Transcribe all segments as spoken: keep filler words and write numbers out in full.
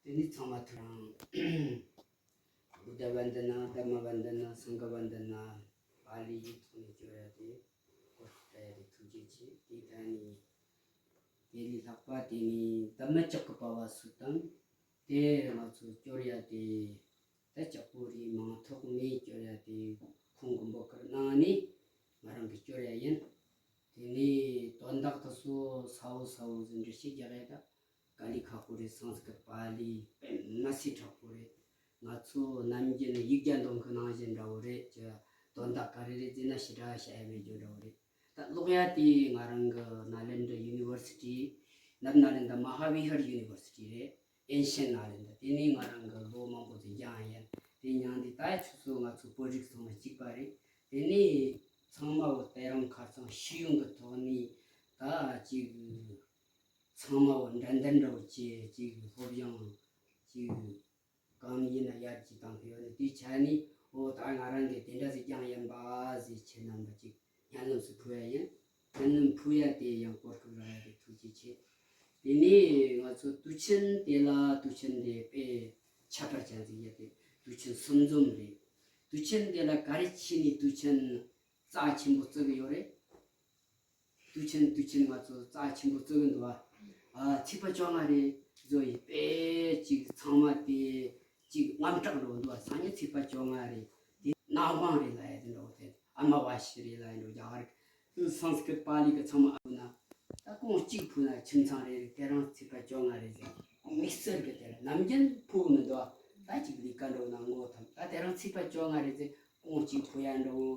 དེ་ནི་ཚང་མ་ཐུགས་རང་། བུདྡྷ་བན་དི་ན། དྷརྨ་བན་དི་ན། སངྒྷ་བན་དི་ན། པཱ་ལི་ཡི་ཐོག་ནས་སྐྱོར་ཡ་དེ་གོ་སྐབས་སྤྲད་ཡ་དེ་ཐུགས་རྗེ་ཆེ། དེ་ད་ནི་དེ་ལས་ལྷག་པ་དེ་ནི་དྷརྨ་ཅག་གི་པ་བ་སུ་ཏམ། དེ་ང་ཚོ་སྐྱོར་ཡ་དེ་ད་ཅག་པོ་རེད། མིང་ཐོགས་མེད། སྐྱོར་ཡ་དེ་ཁོང་གི་འབོད་སྐུལ་གནང་ནས་ང་རང་གིས་སྐྱོར་ཡ་ཡིན། དེ་ནས་དོན་དག་དེ་ཚོ་གསལ་བོ་གསལ་བོ་ཟིག་འགྲེལ་བཤད་རྒྱག་ཡ་ད། དཀའ་ལས་ཁག་པོ་རེད། སཾ་སྐྲྀཏ་པཱ་ལི་དཔེ་མི་སྲིད་དྲག་པོ་རེད། ང་ཚོ་ནམ་རྒྱུན་ཡིག་བརྒྱ་འདོན་གི་ནང་བཞིན་འདྲ་བོ་རེད། ཅི་དོན་དག་ག་རེ་རེད་ཟེར་ན་ཞེ་དྲག་བཤད་ཡ་མེད་རྒྱུ་འདྲ་བོ་རེད། ད་ཀློག་ཡ་དེ་ང་རང་གི་ནཱ་ལེནྡྲ་ཡུ་ནི་ཝར་སི་ཊི། ནབ་ནཱ་ལེནྡྲ་མ་ཧཱ་བི་ཧར་ཡུ་ནི་ཝར་སི་ཊི་རེད། ཨེན་ཤན་ནཱ་ལེནྡྲ། དེ་ནས་ང་རང་གི་ལོ་མང་པོ་ཙམ་སྦྱངས་ཡིན། དེ་མྱང་འདི་ད་ཆུ་ཚོད་ང་ཚོ་བོད་རིགས་ཚང་མ་གཅིག་པ་རེད། དེ་ནས་ཚང་མ་བོ་དེ་རིང་ཁ་སང་ཤེས་ཡོན་གི་ཐོག་ནས་ད་ཅིག་ཚང་མ་བོ་འགྲན་ཟླ་འདྲ་བོ་བྱས། ཅིག་སློབ་སྦྱོང་ཅིག་གང་ཡིན་ན་ཡར་རྒྱས་བཏང་གི་ཡོད་ནི། དེའི་ཆ་ནས་འོ་ད་ང་རང་གིས་དེ་འདྲ་ཟིག་སྦྱངས་ཡིན་པ་ཟེར། ཁྱེད་རྣམ་པ་ཅིག་སྙན་ལམ་ཟིག་ཕུལ་ཡ་ཡིན། སྙན་ལམ་ཕུལ་ཡ་དེ་ཡང་གོ་སྐབས་རག་ཡ་དེ་ཐུགས་རྗེ་ཆེ། དེ་ནས་ང་ཚོ་དུས་ཆེན་དེ་ལ། དུས་ཆེན་དེ་དཔེ་ཁྱད་པར་ཅན་ཟིག་ཡོད་དེ། དུས་ཆེན་གསུམ་འཛོམས་རེད། དུས་ཆེན་དེ་ལ་ག་རེ་བྱས་ནས་དུས་ཆེན་རྩ་ཆེན་པོ་བརྩི་གི་ཡོད་རེད། དུས་ཆེན་དུས་ཆེན་ང་ཚོ་རྩ་ཆེན་པོ་བརྩི་གི་འདུག་བ། ཨ། ཚེས་པ་བཅོ་ལྔ་རེད་བཟོ་ཡི་དཔེ་ཅིག་ཚང་མ་དེ་ཅིག་དངངས་སྐྲག་འགྲོ་འདུག་བ། སང་ཉིན་ཚེས་པ་བཅོ་ལྔ་རེད། དེ་ནག་དབང་རེད་ལབ་ཡ་དེ་འདྲ་བོ། དེ་ཨ་མ་བ་ཤི་རེད་ལབ་ཡ་འདྲ་བོ། རྒྱ་གར་སཾ་སྐྲྀཏ་པཱ་ལི་གི་ཚང་མ་ཨ་ན། ད་གོང་གཅིག་ཕུལ་ན་ཁྱིམ་ཚང་རེ་རེ་དེ་རིང་ཚེས་པ་བཅོ་ལྔ་རེད་ཟེར། དམིགས་བསལ་གི་དེ་ལ་ནམ་རྒྱུན་ཕུལ་གི་མི་འདུག་བ། ད་ཅིག་ལས་ཀ་འགྲོ་ན་ངོ་ཐམ། ད་དེ་རིང་ཚེས་པ་བཅོ་ལྔ་རེད་ཟེར། གོང་གཅིག་ཕུལ་ཡ་འདྲ་བོ།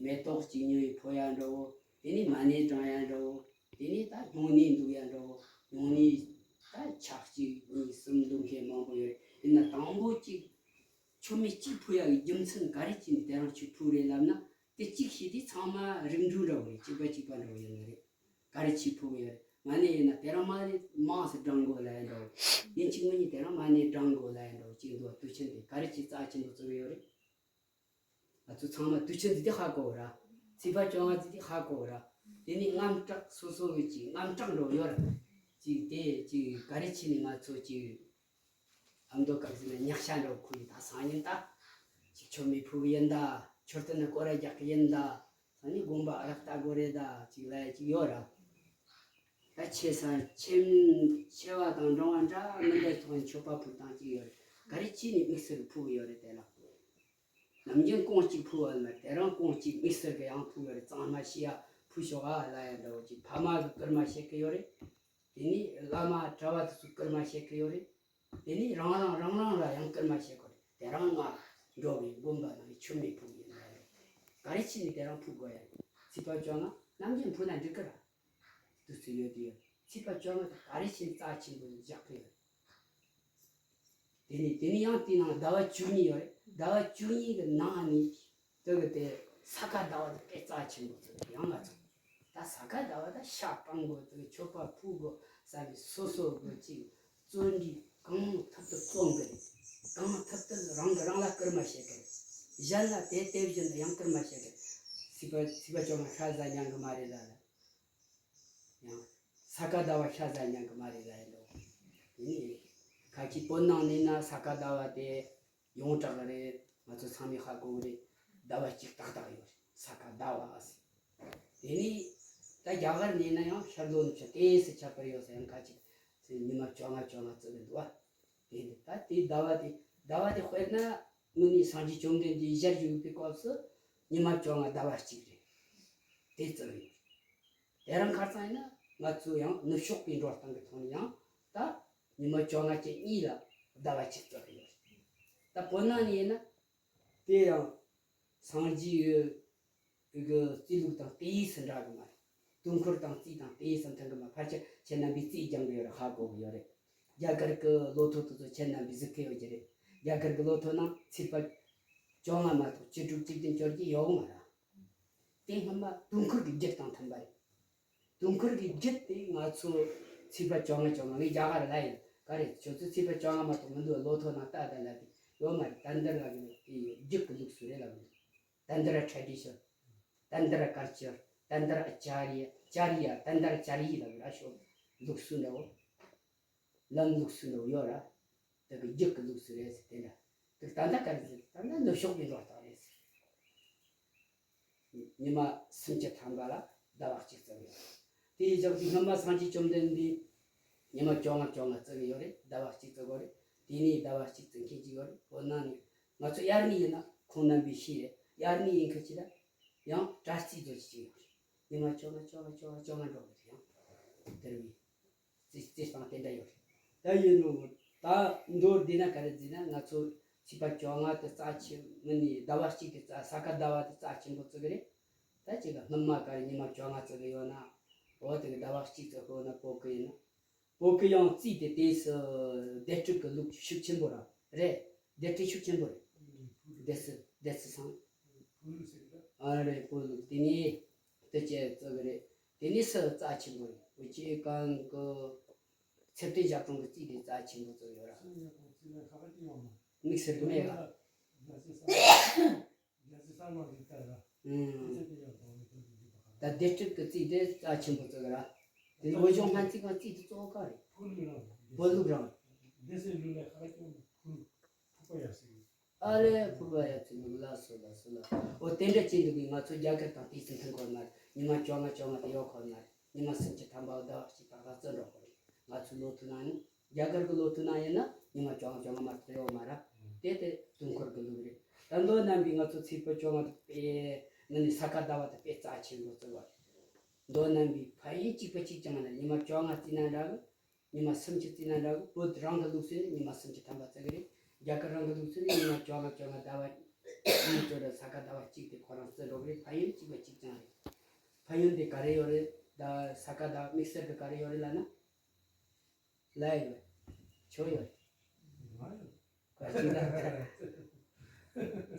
མེ་ཏོག་གཅིག་ཉོས་ཡི་ཕུལ་ཡ་འདྲ་བོ། དེ་ནས་མ་ཎི་བགྲང་ཡ་འདྲ་བོ། དེ་ནས་ད་སྨྱུང་གནས་འདུག་ཡ་འདྲ་བོ། སྨྱུང་གནས་ད་ཆ་གཅིག་གཉིས་གསུམ་འདུག་མཁན་མང་པོ་ཡོད་རེད། ཡིན་ན་དང་པོ་གཅིག་མཆོད་མེ་གཅིག་ཕུལ་ཡ་གི་རྒྱུ་མཚན་ག་རེ་བྱས་ནས་དེ་རིང་ཁྱོད་ཕུལ་རེད་ལབ་ན། དེ་གཅིག་བྱས་དུས་ཚང་མ་རིགས་འབྲུ་འདྲ་བོ་རེད། གཅིག་པ་གཅིག་པ་འདྲ་བོ་ཡོད་ནི་རེད། ག་རེ་བྱས་ཕུལ་གི་ཡོད་རེད། མ་ཎི་ཡིན་ན་དེ་རིང་མ་ཎི་མང་ཙམ་བགྲང་དགོས་ལབ་ཡ་འདྲ་བོ། ཡིན་གཅིག་མིན་གཉིས་དེ་རིང་མ་ཎི་བགྲང་དགོས་ལབ་ཡ་འདྲ་བོ་གཅིག་འདུག་དུས་ཆེན་དེ་ག་རེ་བྱས་རྩ་ཆེན་པོ་བརྩི་གི་ཡོད་རེད། ང་ཚོ་ཚང་མ་དུས་ཆེན་འདི་དེ་ཧ་གོ་ར། ཚེས་པ་བཅོ་ལྔ་འདི་དེ་ཧ་གོ་ར། དེ་ནི་དངངས་སྐྲག་སོ་སོ་གི་ཅིག་དངངས་སྐྲག་འགྲོ་ཡོད་ར། ཅིག་དེ་ཅིག་ག་རེ་བྱས་ནས་ང་ཚོ་ཅིག་ཨ་མདོ་སྐབས་ཟིན་ན་ཉག་ཤ་འདྲ་བོ་ཁུར་ཡིན། ད་སང་ཉིན་ད་ཅིག་མཆོད་མེ་ཕུལ་གི་ཡིན་ད། མཆོད་རྟེན་ན་སྐོར་ར་རྒྱག་གི་ཡིན་ད། སང་ཉིན་དགོན་པ་ཨ་རག་ལྟ་དགོས་རེད་ད། ཅིག་ལབ་ཡ་ཅིག་ཡོད་ར། ད་ཆེ་ས་ཆེ་ཆེ་བ་དང་འབྲིང་བ་འདྲ་མི་འདྲ་ཐོག་ནས་མཆོད་པ་ཕུལ་སྟངས་ཅིག་ཡོད་རེད། ག་རེ་བྱས་ནས་དམིགས་བསལ་ཕུལ་གི་ཡོད་རེད་དེ་ལ། ནམ་རྒྱུན་གོང་གཅིག་ཕུལ་བ་ལ་དེ་རིང་གོང་གཅིག་དམིགས་བསལ་གྱི་ཡང་ཕུལ་བ་རེད། གཙང་མ་ཤི་ཡ་ཕུལ་ཤོག་ཨ་ལབ་ཡ་འདྲ་བོ་ཅིག་ཕ་མ་གི་སྐུལ་མ་བྱེད་ཀྱི་ཡོད་རེད། དེ་ནས་བླ་མ་གྲྭ་བ་དེ་ཚོ་སྐུལ་མ་བྱེད་ཀྱི་ཡོད་རེད། དེ་ནས་རང་རང་རང་རང་ལ་ཡང་སྐུལ་མ་བྱེད་དགོས་རེད། དེ་རིང་ང་འགྲོ་བའི་དགོན་པ་ནང་མཆོད་མེ་ཕུལ་ཡིན་ལབ་རེད། ག་རེ་བྱས་ནས་དེ་རིང་ཕུལ་དགོས་ཡ་རེད། ཚེས་པ་བཅོ་ལྔ་ནམ་རྒྱུན་ཕུལ་ན་འགྲིག་གི་ར། དུས་ཚོད་ཡོད་དུས་ཡོད། ཚེས་པ་བཅོ་ལྔ་དེ་ག་རེ་བྱས་ནས་རྩ་ཆེན་པོ་བཞག་གི་ཡོད་རེད། དེ་ནས་དེ་ནས་ཡང་དེའི་ནང་ཟླ་བ་བཅུ་གཉིས་ཡོད་རེད། ཟླ་བ་བཅུ་གཉིས་ཀྱི་ནང་ནས་དེ་གི་དེ་ས་ག་ཟླ་བ་དེ་དཔེ་རྩ་ཆེན་པོ་བརྩི་གི་ཡང་ང་ཚོ། ད་ས་ག་ཟླ་བ་ད་ཤ་སྤང་དགོས། དེ་གི་མཆོད་པ་ཕུལ་དགོས་བསམ་པའི་སོ་སོ་གི་ཅིག་བརྩོན་འགྲུས་གང་ཐུབ་ཐུབ་བརྩོན་གི་རེད། གང་ཐུབ་ཐུབ་རང་གི་རང་ལ་སྐུལ་མ་བྱེད་གི་རེད། གཞན་ལ་དེ་དེ་བཞིན་དུ་ཡང་སྐུལ་མ་བྱེད་གི་རེད། ཚེས་པ་ཚེས་པ་བཅོ་ལྔ་ཤ་ཟ་ཉན་གི་མ་རེད་ལ་ལ། ཡང་ས་ག་ཟླ་བ་ཤ་ཟ་ཉན་གི་མ་རེད་ལ་ཡིན་འགྲོ། དེ་ནི་ཁ་ཅིག་བོད་ནང་ནས་ན་ས་ག་ཟླ་བ་དེ་ཡོངས་གྲགས་རེད། ང་ཚོ་ཚང་མས་ཧ་གོ་གི་རེད། ཟླ་བ་གཅིག་ཏག་ཏག་ཡོད་རེད། ས་ག་ཟླ་བ་ཨ་སི། དེ་ནི་ད་རྒྱ་གར་ནས་ན་ཡང་ཤར་ལྷོ་ནུབ་བྱང་ཏོག་ཙམ་ཁྱད་པར་ཡོད་ས། ཡང་ཁ་ཅིག་ཚེས་ཉི་མ་བཅོ་ལྔ་བཅོ་ལྔ་བརྩི་གི་འདུག་བ། དེ་ནི་ད་དེ་ཟླ་བ་དེ་ཟླ་བ་དེ་དཔེར་ན་དངོས་གནས་སངས་རྒྱས་བཅོམ་ལྡན་འདས་ཞལ་བཞུགས་པའི་སྐབས་སུ་ཉི་མ་བཅོ་ལྔ་ཟླ་བ་གཅིག་རེད། དེ་བརྩི་གི་ཡོད་རེད། དེ་རིང་ཁ་སང་ཡིན་ན་ང་ཚོ་ཡང་ནུབ་ཕྱོགས་པའི་འགྲོ་སྟངས་ཀྱི་ཐོག་ནས་ཡང་ད་ཉི་མ་བཅོ་ལྔ་བཅུ་གཉིས་ལ་ཟླ་བ་གཅིག་བརྩི་གི་ཡོད་རེད། ད་བོད་ནང་ནས་ཡིན་ན་དེ་ཡང་སངས་རྒྱས་ཀྱི་རྩིས་ལུགས་དང་ཏོག་ཙམ་འདྲ་གི་མ་རེད། དུས་འཁོར་དང་རྩིས་དང་ཏོག་ཙམ་མཐུན་གི་མ། ཕལ་ཆེར་ཁྱེད་རྣམ་པས་རྩིས་སྦྱང་གི་ཡོད་རེད། ཧ་གོ་གི་ཡོད་རེད། རྒྱ་གར་གྱི་ལོ་ཐོ་དེ་ཚོ་ཁྱེད་རྣམ་པས་གཟིགས་ཀྱི་ཡོད་ཀྱི་རེད། རྒྱ་གར་གྱི་ལོ་ཐོ་ནང་ཚེས་པ་བཅོ་ལྔ་མ་གཏོགས་བཅུ་དྲུག་བཅུ་བདུན་བཅོ་བརྒྱད་ཡོད་གི་མ་རེད། དེ་སྔོན་མ་དུས་འཁོར་གྱི་རྒྱུད་དང་མཐུན་པ་རེད། དུས་འཁོར་གྱི་རྒྱུད་དེ་ང་ཚོ་ཚེས་པ་བཅོ་ལྔ་བཅོ་ལྔ་ངས་རྒྱ་གར་ལ་ཡིན་ག་རེད། ཁྱོད་ཚོ་ཚེས་པ་བཅོ་ལྔ་མ་གཏོགས་མི་འདུག་ལོ་ཐོ་ནང་ལྟ་ད་ལབ་པའི་ཡོད་མ་རེད། ད་འདིར་ལབ་གི་རེད། དེ་རྒྱུད་ཀྱི་ལུགས་སུ་རེད་ལབ་གི་རེད། Tandra tradition, Tandra culture, Tandra acharya, charya, Tandra charya ལབ་ར་ཤོག་ལུགས་སྲོལ་འདྲ་བོ། ལམ་ལུགས་སྲོལ་འདྲ་བོ་ཡོད་ར། དེ་གི་རྒྱུད་ཀྱི་ལུགས་སུ་རེད་ཟེར་དེ་འདྲ། དེ་ད་ལྟ་ག་རེ་ཟེར། ད་ལྟ་ནུབ་ཕྱོགས་པའི་འགྲོ་སྟངས་རེད་ཟེར། ཉི་མ་སུམ་ཅུ་ཐམ་པ་ལ་ཟླ་བ་གཅིག་བརྩི་གི་ཡོད། དེའི་རྗེས་ཀྱི་སྔོན་མ་སངས་རྒྱས་བཅོམ་ལྡན་འདས་ཉི་མ་བཅོ་ལྔ་བཅོ་ལྔ་བརྩི་གི་ཡོད་རེད། ཟླ་བ་གཅིག་བརྩི་གི་ཡོད་རེད། དེ་ནས་ཟླ་བ་གཅིག་བརྩི་མཁན་གཅིག་ཡོད་རེད། འོ་ན་ནི་ང་ཚོ་དབྱར་གནས་ཡིན་ན་ཁོང་རྣམ་པའི་ཤེས་རེད། དབྱར་གནས་ཡིན་མཁན་གཅིག་ལ་ཡང་དྲ་རྩིས་བཟོ་གཅིག་ཡོད་རེད། ཉི་མ་བཅོ་ལྔ་བཅོ་ལྔ་བཅོ་ལྔ་བཅོ་ལྔ་འགྲོ་གི་རེད། ཡང་དེར་བའི་རྩིས་རྩིས་སྟངས་དེ་འདྲ་ཡོད་རེད། ད་ཡིན་ནོ་ད་མདོར་བསྡུས་ན་ག་རེ་བརྩིས་ན། ང་ཚོ་ཚེས་པ་བཅོ་ལྔ་དེ་རྩ་ཆེ་མིན་ནི་ཟླ་བ་གཅིག་གི་རྩ་ས་ག་ཟླ་བ་དེ་རྩ་ཆེན་པོ་བརྩི་གི་རེད། ད་ཅིག་ག་སྔོན་མ་ག་རེ་ཉི་མ་བཅོ་ལྔ་བརྩི་གི་ཡོད་ན། འོ་དེ་གི་ཟླ་བ་གཅིག་བརྩི་དགོས་ན་བོད་གི་ཡིན་ན། བོད་གི་ཡང་རྩིས་དེ་དེ་སུ་སྡེ་སྲིད་གི་ལུགས་ཤུགས་ཆེན་པོ་ར་རེད། སྡེ་སྲིད་ཤུགས་ཆེན་པོ་རེད། སྡེ་སྲིད་སྡེ་སྲིད་སང་ཨ་རེད། བོད་ལུགས་དེ་ནས་དེ་ཅེ་བརྩི་གི་རེད། དེ་ནས་སུ་རྩ་ཆེན་པོ་རེད། འུ་ཅེ་གང་གི་ཚེ་བརྟན་ཞབས་དྲུང་གི་རྩིས་དེ་རྩ་ཆེན་པོ་བརྩི་ཡོད་ར། དམིགས་བསལ་གི་མེད་ག་ཨུམ། ད་སྡེ་སྲིད་ཀྱི་རྩིས་དེ་རྩ་ཆེན་པོ་བརྩི་གི་ར། དེ་ནི་བོད་གཞུང་སྨན་རྩིས་ཁང་རྩིས་དེ་གཙོ་བོ་ག་རེད། བོད་ལུགས་རང་། ཨ་ལས་ཕུར་བ་ཡ་ཚེ་ནི་ལ་སོ་ལ་སོ་ལ། འོ་དེ་འདྲ་བྱེད་འདུག་གི། ང་ཚོ་རྒྱ་གར་དང་དུས་སུ་མཐུན་དགོས་ན་ཉི་མ་བཅོ་ལྔ་བཅོ་ལྔ་དེ་ཡོད་དགོས་ན་ཉི་མ་སུམ་ཅུ་ཐམ་པ་ཟླ་བ་གཅིག་དང་ལྷག་ཙམ་འགྲོ་དགོས་རེད། ང་ཚོའི་ལོ་ཐོ་ནང་ནི། རྒྱ་གར་གྱི་ལོ་ཐོ་ནང་ཡིན་ན་ཉི་མ་བཅོ་ལྔ་བཅོ་ལྔ་མ་གཏོགས་ཡོད་མ་རེད། དེ་དེ་དུས་འཁོར་གྱི་ལུགས་རེད། ད་མདོ་རྣམ་པའི་ང་ཚོ་ཚེས་པ་བཅོ་ལྔ་དེ་དཔེ་ནི་ནི་ས་ག་ཟླ་བ་དེ་དཔེ་རྩ་ཆེན་པོ་བརྩི་བ་རེད། མདོ་རྣམ་པའི་ཕན་ཡོན་གཅིག་པ་གཅིག་རྐྱང་རེད། ཉི་མ་བཅོ་ལྔ་བརྩིས་ན་འདྲ་གི། ཉི་མ་སུམ་ཅུ་བརྩིས་ན་འདྲ་གི། བོད་རང་གི་ལུགས་སྲོལ་ནི་ཉི་མ་སུམ་ཅུ་ཐམ་པ་བརྩི་གི་རེད། རྒྱ་གར་རང་གི་ལུགས་སྲོལ་ནི་ཉི་མ་བཅོ་ལྔ་བཅོ་ལྔ་ཟླ་བ་ཉིན་བཅོ་ལྔ་ས་ག་ཟླ་བ་གཅིག་དེ་ཁོ་རང་བརྩི་འགྲོ་གི་རེད། ཕན་ཡོན་གཅིག་པ་གཅིག་རྐྱང་རེད། ཕན་ཡོན་དེ་ག་རེ་ཡོད་རེད། ད་ས་ག་ཟླ་དམིགས་བསལ་གི་ག་རེ་ཡོད་རེད་ལབ་ན། ལ་ཡོད། ཆོ་ཡོད། ག་ཅི་ལ།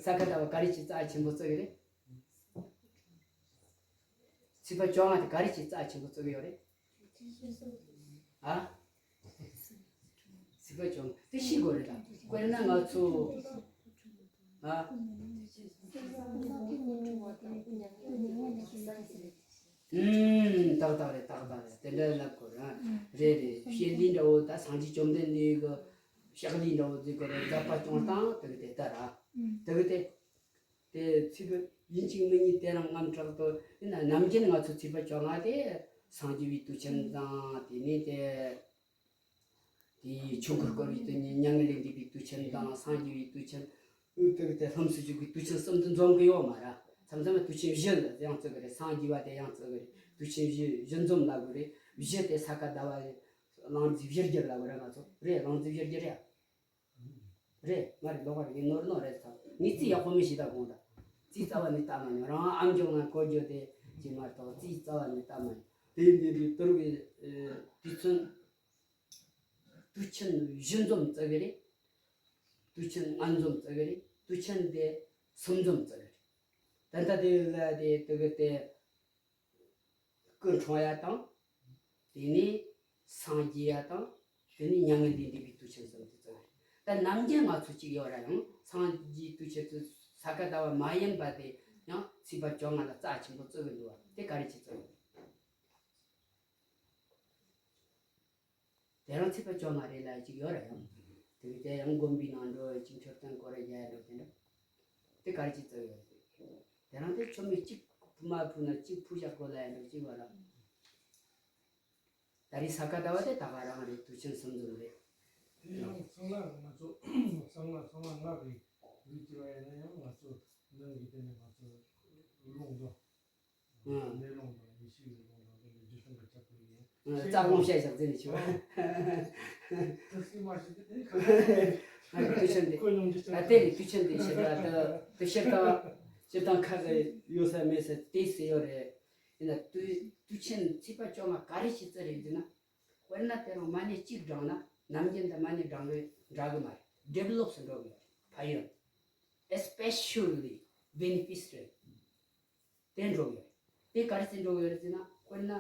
ས་ག་ཟླ་བ་ག་རེ་ཅིག་རྩ་ཆེན་པོ་བརྩི་གི་རེད། ཚེས་པ་བཅོ་ལྔ་དེ་ག་རེ་ཅིག་རྩ་ཆེན་པོ་བརྩི་གི་ཡོད་རེད། ཨ། ཚེས་པ་བཅོ་ལྔ་དེ་ཤེས་དགོས་རེད་ད། དཔེར་ན་ང་ཚོ། ཨ། ཨུམ། ཏག་ཏག་རེད། ཏག་ཏག་རེད། དེ་འདྲ་ལབ་དགོས་རེད། རེད་རེད། ཕྱག་ལེན་འདྲ་བོ་ད་སངས་རྒྱས་བཅོམ་ལྡན་འདས་ཀྱི་ཕྱག་ལེན་འདྲ་བོ་བརྩི་དགོས་རེད། མཛད་པ་སྐྱོང་སྟངས་དེ་གི་དེ་ལྟར་ར། དེ་གི་དེ། དེ་ཚེས་པ་ཡིན་གཅིག་མིན་གཉིས་དེ་རང་དངངས་སྐྲག་ཏུ་ཡིན་ན། ནམ་རྒྱུན་ང་ཚོ་ཚེས་པ་བཅོ་ལྔ་དེ་སངས་རྒྱས་པའི་དུས་ཆེན་དང་། དེ་ནས་དེ། དེའི་ཆོས་འཁོར་བསྐོར་བའི་དུས་ཆེན། མྱ་ངན་ལས་འདས་པའི་དུས་ཆེན་དང་། སངས་རྒྱས་པའི་དུས་ཆེན། དེ་གི་དེ་ལྷུམས་སུ་ཞུགས་པའི་དུས་ཆེན་གསུམ་དུ་འཛོམས་གི་ཡོད་མ་རེད། མཚམས་མཚམས་དུས་ཆེན་བཞི་ལ་ཡང་བརྩི་གི་རེད། སངས་རྒྱས་པ་དེ་ཡང་བརྩི་གི་རེད། དུས་ཆེན་བཞི་བཞི་འཛོམས་ལབ་གི་རེད། བཞི་དེ་ས་ག་ཟླ་བ་རེད། གླང་རྫས་བཞི་རྒྱལ་ལབ་གི་རེད། ང་ཚོ་རེད། གླང་རྫས་བཞི་རྒྱལ་རེད། རེད། མ་རེད། ལོག་པ་རེད། ངས་ནོར་ནོར་རེད་ཟེར། ངས་རྩིས་ཡག་པོ་མི་ཤེས་ད་གོང་ད། རྩིས་རྩ་བ་ནས་ལྟ་མ་མྱོང་། རང་ཨ་མཆོག་ང་གོ་རྒྱུ་དེ་ཅི་མ་གཏོགས་རྩིས་རྩ་བ་ནས་ལྟ་མ་མྱོང་། དེ་འདི་འདི་དུར་གི་དུས་ཚོད། དུས་ཆེན་བཞི་འཛོམས་བརྩི་གི་རེད། དུས་ཆེན་ལྔ་འཛོམས་བརྩི་གི་རེད། དུས་ཆེན་དེ་གསུམ་འཛོམས་བརྩི་གི་རེད། ད་ལྟ་དེ་ལ་དེ་དེ་གི་དེ། སྐུ་འཁྲུངས་ཡ་དང་། དེ་ནས་སངས་རྒྱས་ཡ་དང་། དེ་ནས་མྱ་ངན་ལས་འདས་པའི་དུས་ཆེན་གསུམ་དེ་བརྩི་གི་རེད། ད་ནམ་རྒྱུན་ང་ཚོ་གཅིག་ཡོད་ར། ཡང་སངས་རྒྱས་དུས་ཆེན་དུ་ས་ག་ཟླ་བ་མ་ཡིན་པ་དེ་ཡང་ཚེས་པ་བཅོ་ལྔ་ལ་རྩ་ཆེན་པོ་བརྩི་གི་འདུག་བ། དེ་ག་རེ་བྱས་བརྩི་གི་འདུག་དེ་རང་ཚེས་པ་བཅོ་ལྔ་རེད་ལབ་ཅིག་ཡོད་ར། ཡང་དེ་གི་དེ་ཡང་དགོན་པའི་ནང་འགྲོ་ཅིག་མཆོད་རྟེན་སྐོར་ར་རྒྱག་འགྲོ་དེ་འདྲ། དེ་ག་རེ་བྱས་བརྩི་གི་ཡོད་རེད། དེ་རང་དེ་ཆོ་མེད་གཅིག་ཕུ་མ་ཕུ་ན་གཅིག་ཕུ་བཞག་དགོས་ལབ་འགྲོ་ཅིག་ཡོད་ར། ད་རེས་ས་ག་ཟླ་བ་དེ་ད་ག་རང་རེད། དུས་ཆེན་གསུམ་འཛོམས་རེད། དེ་ཡང་ཚང་མ་ང་ཚོ་ཚང་མ་ཚང་མ་ང་རེད། རིགས་ཀྱི་བ་ཡིན་ན་ཡང་ང་ཚོ་ནང་གི་དེ་ནས་ང་ཚོ་ལུང་དང་། ཨང་། མེ་ལོང་དང་ཡེ་ཤེས་ཀྱི་ལུང་དང་དེ་ནས་སྒྱུ་རྩལ་གྱི་ལྕགས་ཕུར་ཡིན། ཨང་། རྩ་དགོངས་བཤད་བཞག་ཟིན་ནས་ཆོག་དེ་སྲིད་མ་ཞིག་དེ་ག་ཨ་དུས་ཆེན་དེ། ཨ་དེ་རེད། དུས་ཆེན་དེ་ཞེ་དྲག་ད་དུ་སྤྱིར་བཏང་སྤྱིར་བཏང་ཁག་གི་ཡོད་ས་མེད་ས་དེ་སྲིད་ཡོད་རེད། ཡིན་ན་དུས་དུས་ཆེན་ཚེས་པ་བཅོ་ལྔ་ག་རེ་བྱས་བརྩི་རེད་ཟེར་ན། དཔེར་ན་དེ་རང་མ་ཎི་གཅིག་བགྲངས་ན་ནམ་རྒྱུན་དང་མ་ཎི་བགྲངས་རེད་འདྲ་གི་མ་རེད། ཌེ་ཝེ་ལོབ་སུ་འགྲོ་གི་ཡོད་རེད། ཕན་ཡོན། especially beneficial དེ་འགྲོ་གི་ཡོད་རེད། དེ་ག་རེ་བྱས་འགྲོ་གི་ཡོད་རེད་ཟེར་ན། དཔེར་ན་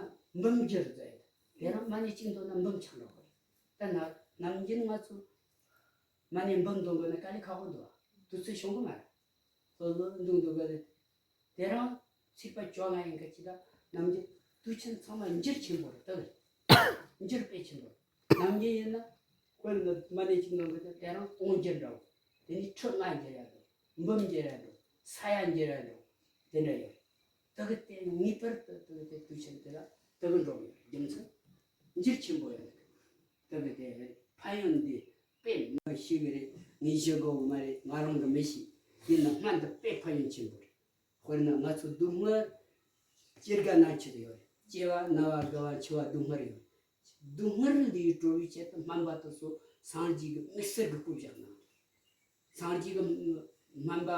འབུམ་འགྱུར་ཟེར་ཡོད། དེ་རང་མ་ཎི་གཅིག་འདོན་ན་འབུམ་ཆགས་འགྲོ་གི་རེད། ད་ན་ནམ་རྒྱུན་ང་ཚོ་མ་ཎི་འབུམ་འདོན་དགོས་ན་དཀའ་ལས་ཁག་པོ་འདུག་བ། དུས་ཚོད་ཤོང་གི་མ་རེད། ལྷོད་ལྷོད་འདུག་འདུག་གི་རེད། དེ་རང་ཚེས་པ་བཅོ་ལྔ་ཡིན་ག་ཅི་ད་ནམ་རྒྱུན་དུས་ཆེན་ཚང་མ་འགྱུར་ཆེན་པོ་རེད། ད་གི་འགྱུར་དཔེ་ཆེན་པོ་རེད། ནམ་རྒྱུན་ཡིན་ན་ ཁོ་ནི་མ་ཎི་གཅིག་ནང་གི་དེ་རང་དབང་གྱེར་འདྲ་བོ། དེ་ནི་ཁྲི་ལྔ་གྱེར་ཡ་འདྲ་བོ། འབུམ་གྱེར་ཡ་འདྲ་བོ། ས་ཡ་གྱེར་ཡ་འདྲ་བོ། དེ་འདྲ་ཡོད། དེ་གི་དེ་ངེས་པར་དུ་དེ་གི་དེ་དུས་ཆེན་དེ་ལ་དེ་གི་འགྲོ་གི་ཡོད། རྒྱུ་མཚན་འགྱུར་ཆེན་པོ་ཡོད། དེ་གི་དེ་ཕན་ཡོན་འདི་དཔེ་མི་ཤེས་གི་རེད། ངས་ཤེས་དགོས་གི་མ་རེད། ང་རང་གི་མི་ཤེས། ཡིན་ན་སྔོན་དུ་དཔེ་ཕན་ཡོན་ཆེན་པོ་རེད། དཔེར་ན་ང་ཚོ་སྡུག་བསྔལ་སྐྱེ་རྒ་ན་འཆི་དུ་ཡོད་རེད། སྐྱེ་བ་ན་བ་རྒ་བ་འཆི་བ་སྡུག་བསྔལ་ཡོད་རེད། སྡུག་བསྔལ་འདིའི་སྒྲོལ་བའི་ཆེད་དུ་སྨན་པ་དེ་ཚོ་སངས་རྒྱས་ཀྱི་དམིགས་བསལ་གྱི་སྐུ་བཞག་ན། སངས་རྒྱས་ཀྱི་སྨན་པ་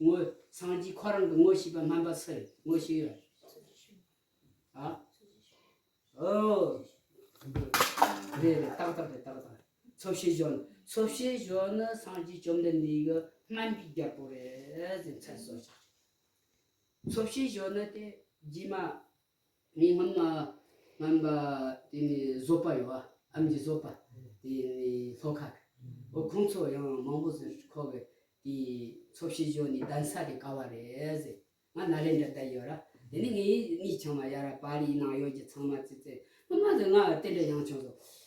ངོ་། སངས་རྒྱས་ཁོ་རང་གི་ངོ་ཤེས་པ་སྨན་པ་སུ་རེད། ངོ་ཤེས་ཡོད་རེད། ཨ། ཨོ། རེད་རེད། ཏག་ཏག་རེད། ཏག་ཏག་རེད། འཚོ་བྱེད་གཞོན། འཚོ་བྱེད་གཞོན་ནི་སངས་རྒྱས་བཅོམ་ལྡན་འདས་ཀྱི་སྨན་པའི་རྒྱལ་པོ་རེད་ཟེར་མཚན་གསོལ་བཞག་འཚོ་བྱེད་གཞོན་ནི་དེ་རྗེས་མ་ངའི་སྔོན་མ་སྨན་པ་དེ་ནི་བཟོད་པ་ཡོད་པ། ཨེམ་ཆི་བཟོད་པ། དེ་ནི་ལྷོ་ཁ་གི། འོ་ཁོང་ཚོ་ཡང་མང་པོ་ཟེར། ཁོ་གི་དེ་འཚོ་བྱེད་གཞོན་ནི་གདན་ས་དེ་ག་བ་རེད་ཟེར། ང་ནཱ་ལེནྡྲ་བསྡད་ཡོད་ར། དེ་ནི་ངའི་གཉིས་ཆུང་མ་ཡ་ར་པར་རིས་ནང་ཡོད་ཀྱི་ཚང་མ་ཙི་ཙི། སྔོན་མ་ཟེར་ང་དེ་འདྲ་ཡང་ཆུང་སོང་།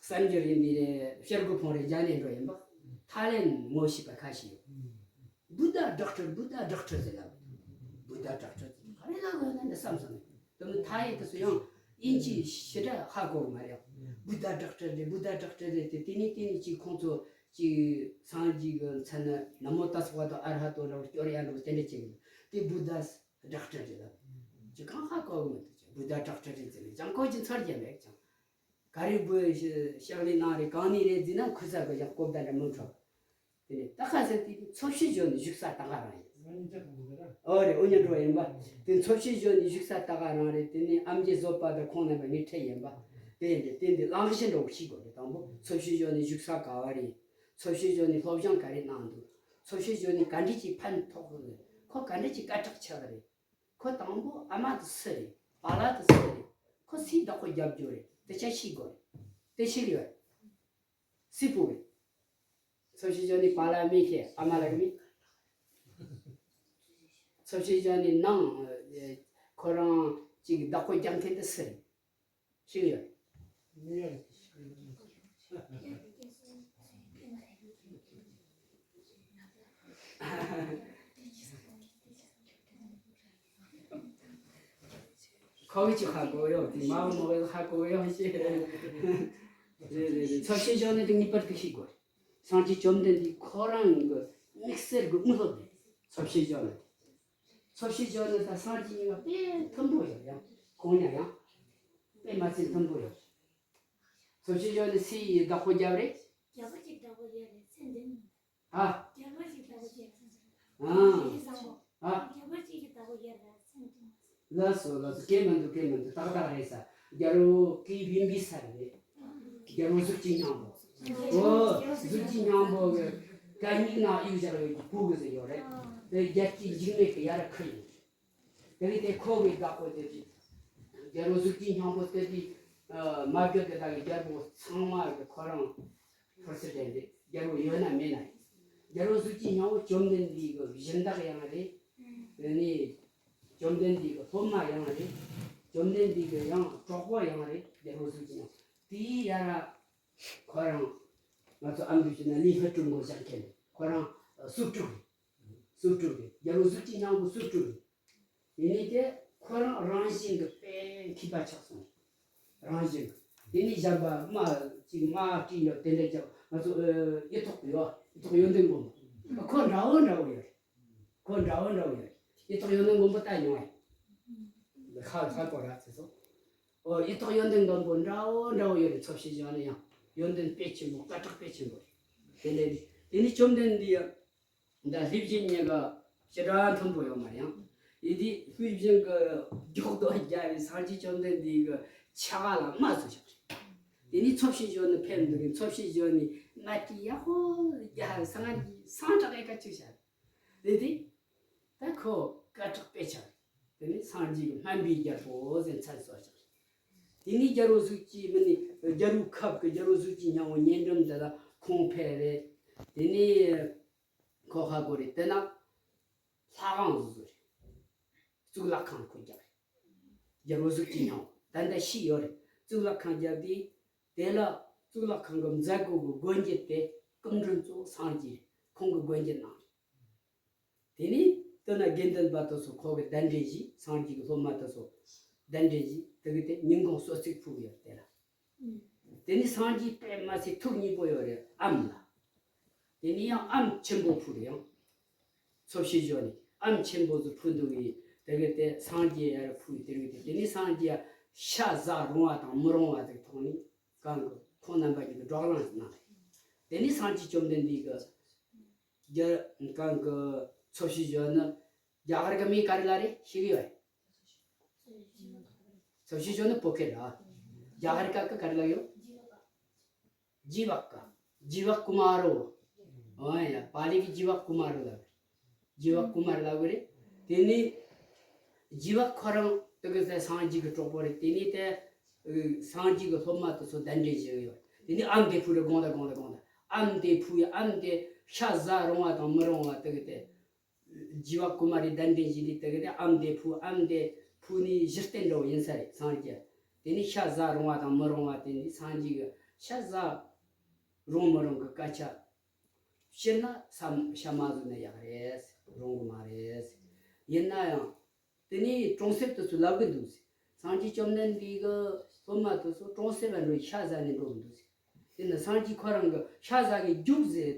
གསར་འབྱོར་ཡིན་པའི་རེད། བྱ་རྒོད་ཕུང་རེད། རྒྱ་ནས་འགྲོ་ཡིན་པ། ཐའི་ལེན་ངོ་ཤེས་པ་ཁ་ཤས་ཡོད། བུདྡྷ་ཌོག་ཊར། བུདྡྷ་ཌོག་ཊར་ཟེར་ལབ། བུདྡྷ་ཌོག་ཊར་ཟེར་ག་རེ་ལབ་ཡོད་ན་འདི་བསམ་སོང་། དེ་མིན་ཐའི་དེ་ཚོ་ཡང་དབྱིན་ཇི་ཞེ་དྲག་ཧ་གོ་མ་རེད། བུདྡྷ་ཌོག་ཊར་རེད། བུདྡྷ་ཌོག་ཊར་རེད་དེ། དེ་ནས་དེ་ནས་ཅིག་ཁོང་ཚོ་ཅིག་སངས་རྒྱས་ཀྱི་མཚན་ནི་ན་མོ་ཏཱ་ས་བྷ་དོ་ཨ་ར་ཧ་ཏོ་འདྲ་བོ་སྐྱོར་ཡ་འདྲ་བོ་དེ་འདྲ་བྱེད་གི་འདུག་དེ་བུདྡྷ་ཌོག་ཊར་རེད་ལབ། ཅིག་གང་ཧ་གོ་གི་མི་འདུག་བུདྡྷ་ཌོག་ཊར་རེད་ཟེར་ནས་ཅང་གོ་རྒྱུ་ཚོར་རྒྱུ་མེད་ཅང་། ག་རེ་བུ་ཤ་ལི་ནང་རེ་གང་ནས་རེད་ཟེར་ན། ཁུ་ཚ་གི་ཡང་གོ་བརྡ་འདྲ་མི་འཕྲོད། དེ་ནས་ད་ཁ་སང་དེ་འཚོ་བྱེད་གཞོན་ནི་བཞུགས་ས་ད་ག་རང་ཡིན། ཨོ་རེད། འུ་གཉིས་འགྲོ་ཡིན་པ། དེ་འཚོ་བྱེད་གཞོན་ནི་བཞུགས་ས་ད་ག་རང་རེད། དེ་ནས་ཨེམ་ཆི་བཟོད་པ་དང་ཁོང་རྣམ་པ་ངའི་འཕྲད་ཡིན་པ། དེ་ཡིན་དེ་དེ་འདི་གླེང་གཞི་འདྲ་བོ་ཤེས་དགོས་རེད། དང་པོ་འཚོ་བྱེད་གཞོན་ནི་བཞུགས་ས་ག་བ་རེད། འཚོ་བྱེད་གཞོན་ནི་སློབ་སྦྱོང་ག་རེ་གནང་འདུག་འཚོ་བྱེད་གཞོན་ནི་ག་འདྲས་ཀྱི་ཕན་ཐོགས་གི་རེད། ཁོ་ག་འདྲས་ཀྱི་སྐད་གྲགས་ཆེ་གི་རེད། ཁོ་དང་པོ་ཨ་མ་དེ་སུ་རེད། པཱ་ལགས་དེ་སུ་རེད། ཁོ་སུའི་བདག་པོ་རྒྱབ་སྐྱོར་རེད། དེ་ཆ་ཤེས་དགོས་རེད། དེ་ཤེས་ཡོད། སུའི་བུ་རེད། འཚོ་བྱེད་གཞོན་ནི་པཱ་ལགས་མི་ཤེས། ཨ་མ་ལགས་མི། འཚོ་བྱེད་གཞོན་ནི་ནང་ཁོ་རང་གཅིག་བདག་པོ་རྒྱབ་མཁན་དེ་སུ་རེད། ཤེས་ཡོད། ཁོ་གི་ཅི་ཧ་གོ་ཡོད་དེ་མ་མོ་གི་ཧ་གོ་ཡོད་ཤེས། རེད་རེད་རེད། འཚོ་བྱེད་གཞོན་ནི་དེ་ངེས་པར་དུ་ཤེས་དགོས། སངས་རྒྱས་བཅོམ་ལྡན་འདས་ཁོ་རང་གི་དམིགས་བསལ་གྱི་དངོས་སློབ་རེད། འཚོ་བྱེད་གཞོན་ནི། འཚོ་བྱེད་གཞོན་ནི་དང་སངས་རྒྱས་གཉིས་ཀ་དཔེ་མཐུན་པོ་ཡོད་ཡང་། ཁོང་གཉིས་ཡང་དཔེ་མ་ཚད་མཐུན་པོ་ཡོད། འཚོ་བྱེད་གཞོན་ནི་སུའི་བདག་པོ་རྒྱབ་རེད། རྒྱལ་པོ་གཅིག་བདག་པོ་རྒྱབ་རེད། མཚན་འདི་ནི། ཨ། རྒྱལ་པོ་གཅིག་བདག་པོ་རྒྱབ་རེད། ཨ། ཨ། རྒྱལ་པོ་གཅིག་གི་བདག་པོ་རྒྱབ་རེད། མཚན་འདི་ནི། ལགས་སོ་ལགས་སོ། སྐད་མི་འདུག་སྐད་མི་འདུག་ཏག་ཏག་རེད་ས། རྒྱལ་པོ་སྐད་ཡིན་པའི་ས་རེད། རྒྱལ་པོ་གཟུགས་ཅན་སྙིང་པོ། ཨོ། གཟུགས་ཅན་སྙིང་པོ་གི་སྐད་སྙིང་ནང་གཡུག་བཞག་ཡོད་ཀྱི་བུ་གི་ཟེར་ཡོད་རེད། དེ་རྒྱལ་སྤྱིའི་འཇིགས་མེད་ཀྱི་ཡ་ར་ཁུ་ཡིན། དེ་ནི་དེ་ཁོ་བའི་བདག་པོ་དེ་དེ། རྒྱལ་པོ་གཟུགས་ཅན་སྙིང་པོ་དེ་དེ། མ་གྱུར་དེ་དག་གི་རྒྱལ་པོ་ཚང་མ་གི་ཁོ་རང་ཕར་སི་ཌེན་ཊི་རེད། རྒྱལ་པོ་ཡོད་ན་མེད་ན་ཡིན། རྒྱལ་པོ་གཟུགས་ཅན་སྙིང་པོ་བཅོམ་ལྡན་འདས་ཀྱི་སྦྱིན་བདག་ཡང་རེད། དེ་ནི་བཅོམ་ལྡན་འདས་ཀྱི་སློབ་མ་ཡང་རེད། བཅོམ་ལྡན་འདས་ཀྱི་ཡང་གྲོགས་པོ་ཡང་རེད། རྒྱལ་པོ་གཟུགས་ཅན་སྙིང་པོ་དེའི་ཡ་ར་ཁོ་རང་ང་ཚོ་ཨ་མདོ་བྱས་ན་ལི་ཧི་ཀྲུང་གོ་བཞག་མཁན་རེད། ཁོ་རང་སུབ་ཀྲུང་རེད། སུབ་ཀྲུང་རེད། རྒྱལ་པོ་གཟུགས་ཅན་སྙིང་པོ་སུབ་ཀྲུང་རེད། དེ་ནས་དེ་ཁོ་རང་རང་བཞིན་གྱི་དཔེ་མཁས་པ་ཆགས་སོང་། རང་བཞིན་གྱི། དེ་ནས་གཞན་པ་དམག་ཅིག་དམག་སྤྲད་ཡོད་དེ་འདྲ་ཀྱང་ང་ཚོ་ཨེ་ཡེ་ཐོག་ཡོད། ཡེ་ཐོག་ཡོན་ཏན་མགོན་པོ། ཁོ་འདྲ་བོ་འདྲ་བོ་ཡོད་རེད། ཁོ་འདྲ་བོ་འདྲ་བོ་ཡོད་རེད། ཡེ་ཐོག་ཡོན་ཏན་མགོན་པོ་ལྟ་མྱོང་ཨེ། ཧ་ཧ་གོ་ར་ཚེ་སོ། ཨོ་ཡེ་ཐོག་ཡོན་ཏན་མགོན་པོ་འདྲ་བོ་འདྲ་བོ་ཡོད་རེད། འཚོ་བྱེད་གཞོན་ནི་ཡང་ཡོན་ཏན་དཔེ་ཆེན་པོ་སྐད་གྲགས་དཔེ་ཆེན་པོ་རེད། དེ་ལས་དེ་ནི་བཅོམ་ལྡན་འདས་ཡང་། འདི་ལྷས་བྱིན་གཉིས་ཀ་ཞེ་དྲག་མཐུན་པོ་ཡོད་མ་རེད་ཡང་། ཡིན་དུས་ལྷས་བྱིན་གྱིས་མགྱོགས་དོ་རྒྱབ་པའི་སངས་རྒྱས་བཅོམ་ལྡན་འདས་ཀྱི་ཕྱག་ལ་རྨ་བཟོས་བཞག་རེད། དེ་ནས་འཚོ་བྱེད་གཞོན་ནི་ཕེབས་འདུག་གི། འཚོ་བྱེད་གཞོན་ནི་རྨ་དེ་ཡག་པོ་རྒྱབ་པའི་སངས་རྒྱས་སངས་དྲག་ཡག་ག་བཅུག་བཞག་རེད། དེ་དུས་ད་ཁོ་སྐད་གྲགས་དཔེ་ཆེ་རེད། དེ་ནས་སངས་རྒྱས་ཀྱི་སྨན་པའི་རྒྱལ་པོ་ཟེར་མཚན་གསོལ་བཞག་རེད། དེ་ནས་རྒྱལ་པོ་གཟུགས་ཅན་མི་ནི་རྒྱལ་པོའི་ཁབ་ཀྱི་རྒྱལ་པོ་གཟུགས་ཅན་སྙིང་པོ་ཉེ་འགྲམ་དེ་ལ་ཁོང་ཕེབས་རེད། དེ་ནས། ཁོ་ཧ་གོ་རེད། དེ་ན་ལྷ་ཁང་བཟོ་བཟོ་རེད། གཙུག་ལག་ཁང་ཁོ་རྒྱབ་རེད། རྒྱལ་པོ་གཟུགས་ཅན་སྙིང་པོ་ད་ལྟ་ཤི་ཡོད་རེད། གཙུག་ལག་ཁང་རྒྱབ་དུས་དེ་ལ་ གཙུག་ལག་ཁང་གི་མཛད་སྒོ་གི་སྒོ་འབྱེད་དེ་སྐུ་མགྲོན་གཙོ་བོ་སངས་རྒྱས་རེད། ཁོང་གིས་སྒོ་འབྱེད་གནང་རེད། དེ་ནས་དེ་ན་དགེ་འདུན་པ་དེ་ཚོ་ཁོ་གི་གདན་འདྲེན་བྱས། སངས་རྒྱས་ཀྱི་སློབ་མ་དེ་ཚོ་གདན་འདྲེན་བྱས། དེ་གི་དེ་ཉིན་གུང་གསོལ་ཚིགས་ཕུལ་གི་ཡོད་རེད་དེ་ལ། དེ་ནས་སངས་རྒྱས་དཔེ་མི་སྲིད་ཐུགས་མཉེས་པོ་ཡོད་རེད་ཨམ་ལ། དེ་ནས་ཡང་ཨམ་ཆེན་པོ་ཕུལ་རེད་ཡང་། ཚོ་བྱེད་ཞོར་ནས་ཨམ་ཆེན་པོ་ཟིག་ཕུལ་འདུག་གི། དེ་གི་དེ་སངས་རྒྱས་ཡར་ཕུལ་དེ་རིགས་དེ། དེ་ནས་སངས་རྒྱས་ཤ་ཟ་རུང་བ་དང་མི་རུང་བ་ཟིག་ཐོག་ནས་གང་གི་ཁོང་རྣམ་པ་གཉིས་ཀྱི་བགྲོ་གླེང་ཟིག་གནང་རེད། དེ་ནས་སངས་རྒྱས་བཅོམ་ལྡན་འདས་ཀྱི་རྒྱ་གང་གི་ཚོ་བྱེད་ཞོར་ནི་རྒྱ་གར་གི་མི་ག་རེ་ལ་རེད་ཤེས་གི་ཡོད་རེད། ཚོ་བྱེད་ཞོར་ནི་བོད་སྐད་ར། རྒྱ་གར་སྐད་གི་ག་རེ་ལ་ཡོད། ཇི་བ་ཀ། ཇི་བ་ཀུ་མ་རོ། ཨོ་ཡ། པཱ་ལི་གི་ཇི་བ་ཀུ་མ་རོ་ལབ། ཇི་བ་ཀུ་མ་རོ་ལབ་གི་རེད། དེ་ནས་ཇི་བ་ཁོ་རང་དེ་གི་སངས་རྒྱས་ཀྱི་གྲོགས་པོ་རེད། དེ་ནས་དེ་སངས་རྒྱས་ཀྱི་སློབ་མ་དེ་ཚོ་གདན་འདྲེན་བྱེད་ཀྱི་ཡོད། དེ་ནས་ཨམ་དེ་ཕུལ་རེད། དགོངས་དག་དགོངས་དག་དགོངས་དག་ཨམ་དེ་ཕུལ་ཡ། ཨམ་དེ་ཤ་ཟ་རུང་བ་དང་མི་རུང་བ་དེ་གི་དེ། ཇི་བ་ཀུ་མ་རི་གདན་འདྲེན་བྱས་ནས་དེ་གི་དེ་ཨམ་དེ་ཕུལ། ཨམ་དེ་ཕུལ་ནས་གཞི་རྟེན་འདྲ་བོ་ཡིན་ས་རེད་སངས་རྒྱས། དེ་ནས་ཤ་ཟ་རུང་བ་དང་མི་རུང་བ་དེ་ནས་སངས་རྒྱས་ཀྱི་ཤ་ཟ་རུང་མི་རུང་གི་སྐད་ཆ་སྤྱིར་ན་ས་ཤ་མ་ཟོས་ན་ཡག་རེད། རུང་གི་མ་རེད། ཡིན་ན་ཡང་དེ་ནས་གྲོང་གསེབ་དེ་ཚོ་ལབ་གི་འདུག་ཟེར། སངས་རྒྱས་བཅོམ་ལྡན་འདས་ཀྱི་སློབ་མ་དེ་ཚོ་གྲོང་གསེབ་ལ་འགྲོ་ཤ་ཟ་ནས་འགྲོ་གི་འདུག་ཟེར། དེ་ནི་སངས་རྒྱས་ཁོ་རང་གི་ཤ་ཟ་གི་རྒྱུགས་ཟེར།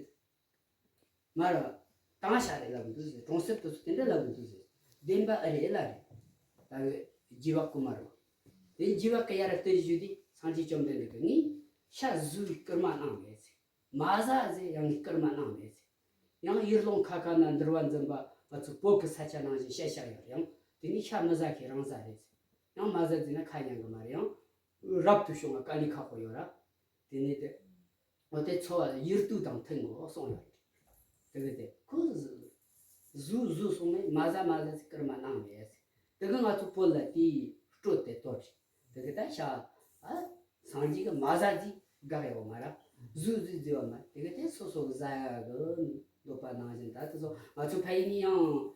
མར་བཏང་བཞག་རེད་ལབ་གི་འདུག་ཟེར། གྲོང་གསེབ་དེ་ཚོ་དེ་འདྲ་ལབ་གི་འདུག་ཟེར། བདེན་པ་ཨེ་རེད་ལ་རེད། ད་གི་ཇི་བ་ཀུ་མ་རོ། དེ་ཇི་བ་ཀ་ཡར་བསྟན་ཞུས་དུས་སངས་རྒྱས་བཅོམ་ལྡན་འདས་ཀྱིས་ངས་ཤ་ཟོས་སྐུལ་མ་གནང་མེད་ཟེར། མ་ཟ་ཟེར་ཡང་སྐུལ་མ་གནང་མེད་ཟེར། ཡང་ཡར་ཀླུང་ཁ་ཁ་ན་འདུལ་བ་འཛིན་པ་ང་ཚོ་བོད་ཀྱི་ས་ཆ་ནང་བཞིན་བཤད་བཞག་ཡོད་རེད། ཡང་དེ་ནས་ཤ་མི་ཟ་མཁན་རང་ཟ་རེད་ཟེར། ཡང་མ་ཟ་ཟེར་ན་ཁ་ཉན་གི་མ་རེད། ཡང་རབ་ཏུ་བྱུང་བ་དཀའ་ལས་ཁག་པོ་ཡོད་ར། དེ་ནས་དེ། འོ་དེ་འཚོ་བ་ཡིར་དུ་དང་མཐུན་དགོས་གསུངས་ཡོད་རེད། དེ་གི་དེ་ཁོ་ཟུ་ཟུ་གསུངས་ནས་མ་ཟ་མ་ཟ་ཟེར་སྐུལ་མ་གནང་མེད་ཟེར། དེ་གི་ང་ཚོ་བོད་ལ་དེའི་སྤྲོད་དེ་གཏོར་རེད། དེ་གི་ད་ཤ་ཨ་སངས་རྒྱས་གི་མ་ཟ་ཟིག་དགག་ཡོད་མ་ར། ཟུ་ཟུ་ཟེར་བ་མ་དེ་གི་དེ་སོ་སོ་གི་ཟ་ཡ་གི་འདོད་པ་ནང་བཞིན་ད་དེ་ཚོ་ང་ཚོ་ཕ་ཡུལ་ནས་ཡང་།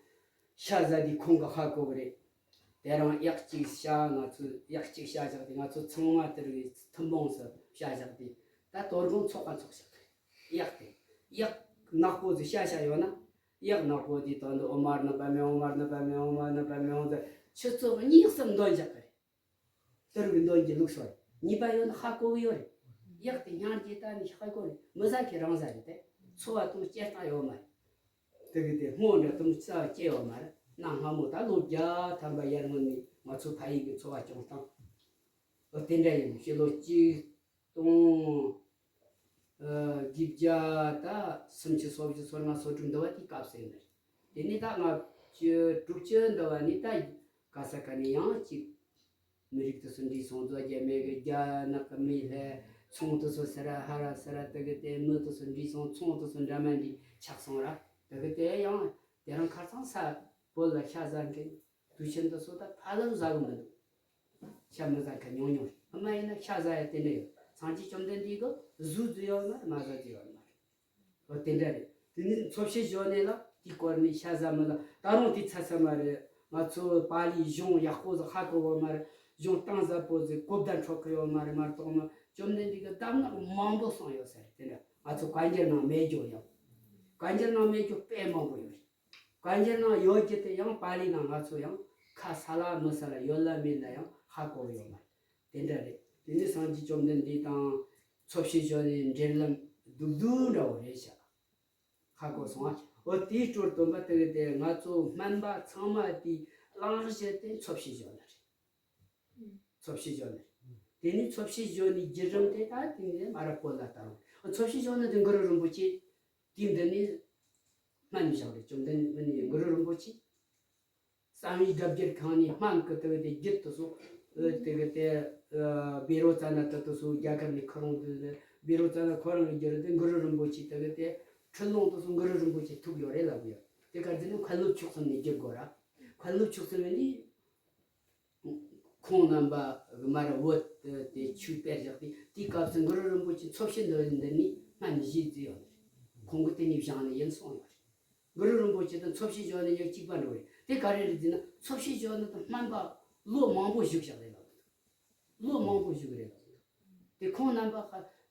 ཤ་ཟ་དུས་ཁོང་གིས་ཧ་གོ་གི་རེད། དེ་རིང་གཡག་གཅིག་ཤ་ང་ཚོས་གཡག་གཅིག་ཤ་བཞག་དུས་ང་ཚོ་ཚང་མ་དེ་རིང་ཐུན་མོང་སུ་ཤ་བཞག་དུས་ད་དོ་དགོང་ཚོགས་པ་འཚོགས་བཞག་གི་རེད། གཡག་དེ་གཡག་ནག་པོ་ཟིག་ཤ་བཞག་ཡོད་ན་གཡག་ནག་པོ་དེ་དོན་དུ་ཨོ་མར་ནི་པ་མེ་ཨོ་མར་ནི་པ་མེ་ཨོ་མར་ནི་པ་མེ་ཨོ་ཟེར་ཆུ་ཚོད་གཉིས་གསུམ་འདོན་བཞག་གི་རེད། དེ་རིང་འདོན་གྱི་ལུགས་སོ་རེད། ཉེས་པ་ཡོད་ན་ཧ་གོ་གི་ཡོད་རེད། གཡག་དེ་སྙིང་རྗེ་ད་ནི་ཧ་གོ་རེད། མི་ཟ་མཁན་རང་ཟ་རེད་དེ། འཚོ་བ་དང་སྐྱེལ་སྟངས་ཡོད་མ་རེད། དེ་གི་དེ་སྔོ་འདྲ་དུམ་རྩ་སྐྱེ་བ་མ་རེད། གནའ་སྔ་མོ་ད་ལོ་བརྒྱ་ཐམ་པ་ཡར་སྔོན་ནས་ང་ཚོ་ཕ་ཡུལ་གྱི་འཚོ་བ་སྐྱོང་སྟངས་ཨོ་དེ་འདྲ་ཡིན། ཕྱི་ལོ་གཅིག་སྟོང་ཨ་བརྒྱད་བརྒྱ་ད་སུམ་ཅུ་སོ་བཞི་སོ་ལྔ་སོ་དྲུག་འདི་བ་དེའི་སྐབས་སུ་ཡིན་པ་རེད། དེ་ནས་ད་ལྔ་བཅུ་དྲུག་ཅུ་འདི་བ་ནས་ད་ག་ས་ག་ནས་ཡང་གཅིག་མི་རིགས་དེ་ཚོ་འདྲེས་སོང་། རྫོང་རྒྱ་མེད་གི་རྒྱ་ནག་གི་མི་ལྷ་ཚོང་དེ་ཚོ་ཟེར་ར་ཧ་ར་ཟེར་ར་དེ་གི་དེ་མི་དེ་ཚོ་འདྲེས་སོང་། ཚོང་དེ་ཚོ་འདྲ་མ་འདྲེས་ཆགས་སོང་ར། དེ་གི་དེ་ཡང་དེ་རིང་ཁ་སང་ས་བོད་ལ་ཤ་ཟ་མཁན་དུས་ཆེན་དེ་ཚོ་ད་ཕ་ལམ་ཟ་གི་མི་འདུག་ཤ་མི་ཟ་མཁན་ཉུང་ཉུང་རེད། ཨ་མ་ཡིན་ན་ཤ་ཟ་ཡ་དེ་འདྲ་ཡོད། སངས་རྒྱས་བཅོམ་ལྡན་འདས་ཀྱིས་ཟོས་ཟོས་ཡོད་མ་རེད། མ་ཟ་ཟོས་ཡོད་མ་རེད། འོ་དེ་འདྲ་རེད། དེ་ནི་འཚོ་བྱེད་ཞོར་ནས་ལ་དེའི་སྐོར་ནས་ཤ་ཟ་མི་ཟ་ད་རུང་དེ་ཚ་ཚ་མ་རེད། ང་ཚོ་པཱ་ལིའི་གཞུང་ཡག་པོ་ཟིག་ཧ་གོ་བ་མ་རེད། གཞུང་གཏིང་ཟབ་པོ་ཟིག་གོ་བརྡ་འཕྲོད་གི་ཡོད་མ་རེད། མ་གཏོགས་མ་བཅོམ་ལྡན་འདས་ཀྱིས་གདམས་ངག་མང་པོ་གསུངས་ཡོད་ས་རེད། དེ་འདྲ་ང་ཚོ་བཀའ་འགྱུར་ནང་མེད་རྒྱུ་ཡང་བཀའ་འགྱུར་ནང་མེད་རྒྱུ་དཔེ་མང་པོ་ཡོད་རེད། བཀའ་འགྱུར་ནང་ཡོད་རྒྱུ་དེ་ཡང་པཱ་ལི་ནང་ང་ཚོ་ཡང་ཁ་ས་ལ་མི་ས་ལ་ཡོད་ལ་མེད་ལ་ཡང་ཧ་གོ་ཡོད་མ་རེད། དེ་འདྲ་རེད། དེ་ནི་སངས་རྒྱས་བཅོམ་ལྡན་འདས་དང་འཚོ་བྱེད་ཞོར་ནས་འབྲེལ་ལམ་སྡུག་སྡུག་འདྲ་བོ་རེད་ཤག་ཧ་གོ་སོང་ཨ། འོ་དེའི་སྲོལ་བཏོན་པ་དེ་གི་དེ་ང་ཚོ་སྨན་པ་ཚང་མ་དེའི་གླེང་གཞི་དེ་འཚོ་བྱེད་ཞོར་ལ་རེད། འཚོ་བྱེད་ཞོར་ལ་རེད། དེ་ནི་འཚོ་བྱེད་ཞོར་ནས་བརྒྱུད་རིམ་དེ་ད་དེ་ནས་མ་ར་བོད་ལ་ད་རུང་འཚོ་བྱེད་ཞོར་ནས་དེ་གུ་རུ་རིན་པོ་ཆེ་དེ་འདི་ནས་སྨན་བཞག་རེད། བཅོམ་ལྡན་འདས་གུ་རུ་རིན་པོ་ཆེ། གསང་བའི་སྒྲ་བསྒྱུར་ཁང་ནས་སྨན་གི་དེ་བས་དེ་རྒྱུད་དེ་ཚོ། དེ་གི་དེ་བཻ་རོ་ཙ་ན་དེ་དེ་ཚོ་རྒྱ་གར་ནས་ཁུར་འོང་དུས་བཻ་རོ་ཙ་ན་ཁོ་རང་གི་རྒྱུད་དེ་གུ་རུ་རིན་པོ་ཆེ་དེ་གི་དེ་ཁྲིད་ལུང་དེ་ཚོ་གུ་རུ་རིན་པོ་ཆེ་ཐུག་ཡོད་རེད་ལབ་ཡོད། དེ་ག་ཚོད་ནི་མཁན་སློབ་མཆོག་གསུམ་ནས་བསྒྱུར་དགོས་ར། མཁན་སློབ་མཆོག་གསུམ་ནི་ཁོང་རྣམ་པ་གི་མར་བོད་དེ་ཆོས་སྤེལ་བཞག་སྟེ་དེའི་སྐབས་སུ་གུ་རུ་རིན་པོ་ཆེ་འཚོ་བྱེད་འདི་འདི་ནས་སྨན་བཞེས་རྩིས་ཡོད་རེད། ཁོང་གི་དེ་ནས་བཞེངས་ནས་ཡིན་གསུངས་ཡོད་རེད། གུ་རུ་རིན་པོ་ཆེ་དང་འཚོ་བྱེད་ཞོར་ནས་ཡང་གཅིག་པ་འགྲོ་རེད། དེ་ག་རེ་རེད་ཟེར་ན་འཚོ་བྱེད་ཞོར་ནས་དང་སྨན་པ་ལོ་མང་པོ་བཞུགས་བཞག་རེད་ལབ་འདུག་ལོ་མང་པོ་བཞུགས་རེད་ལབ་འདུག་དེ་ཁོང་རྣམ་པ་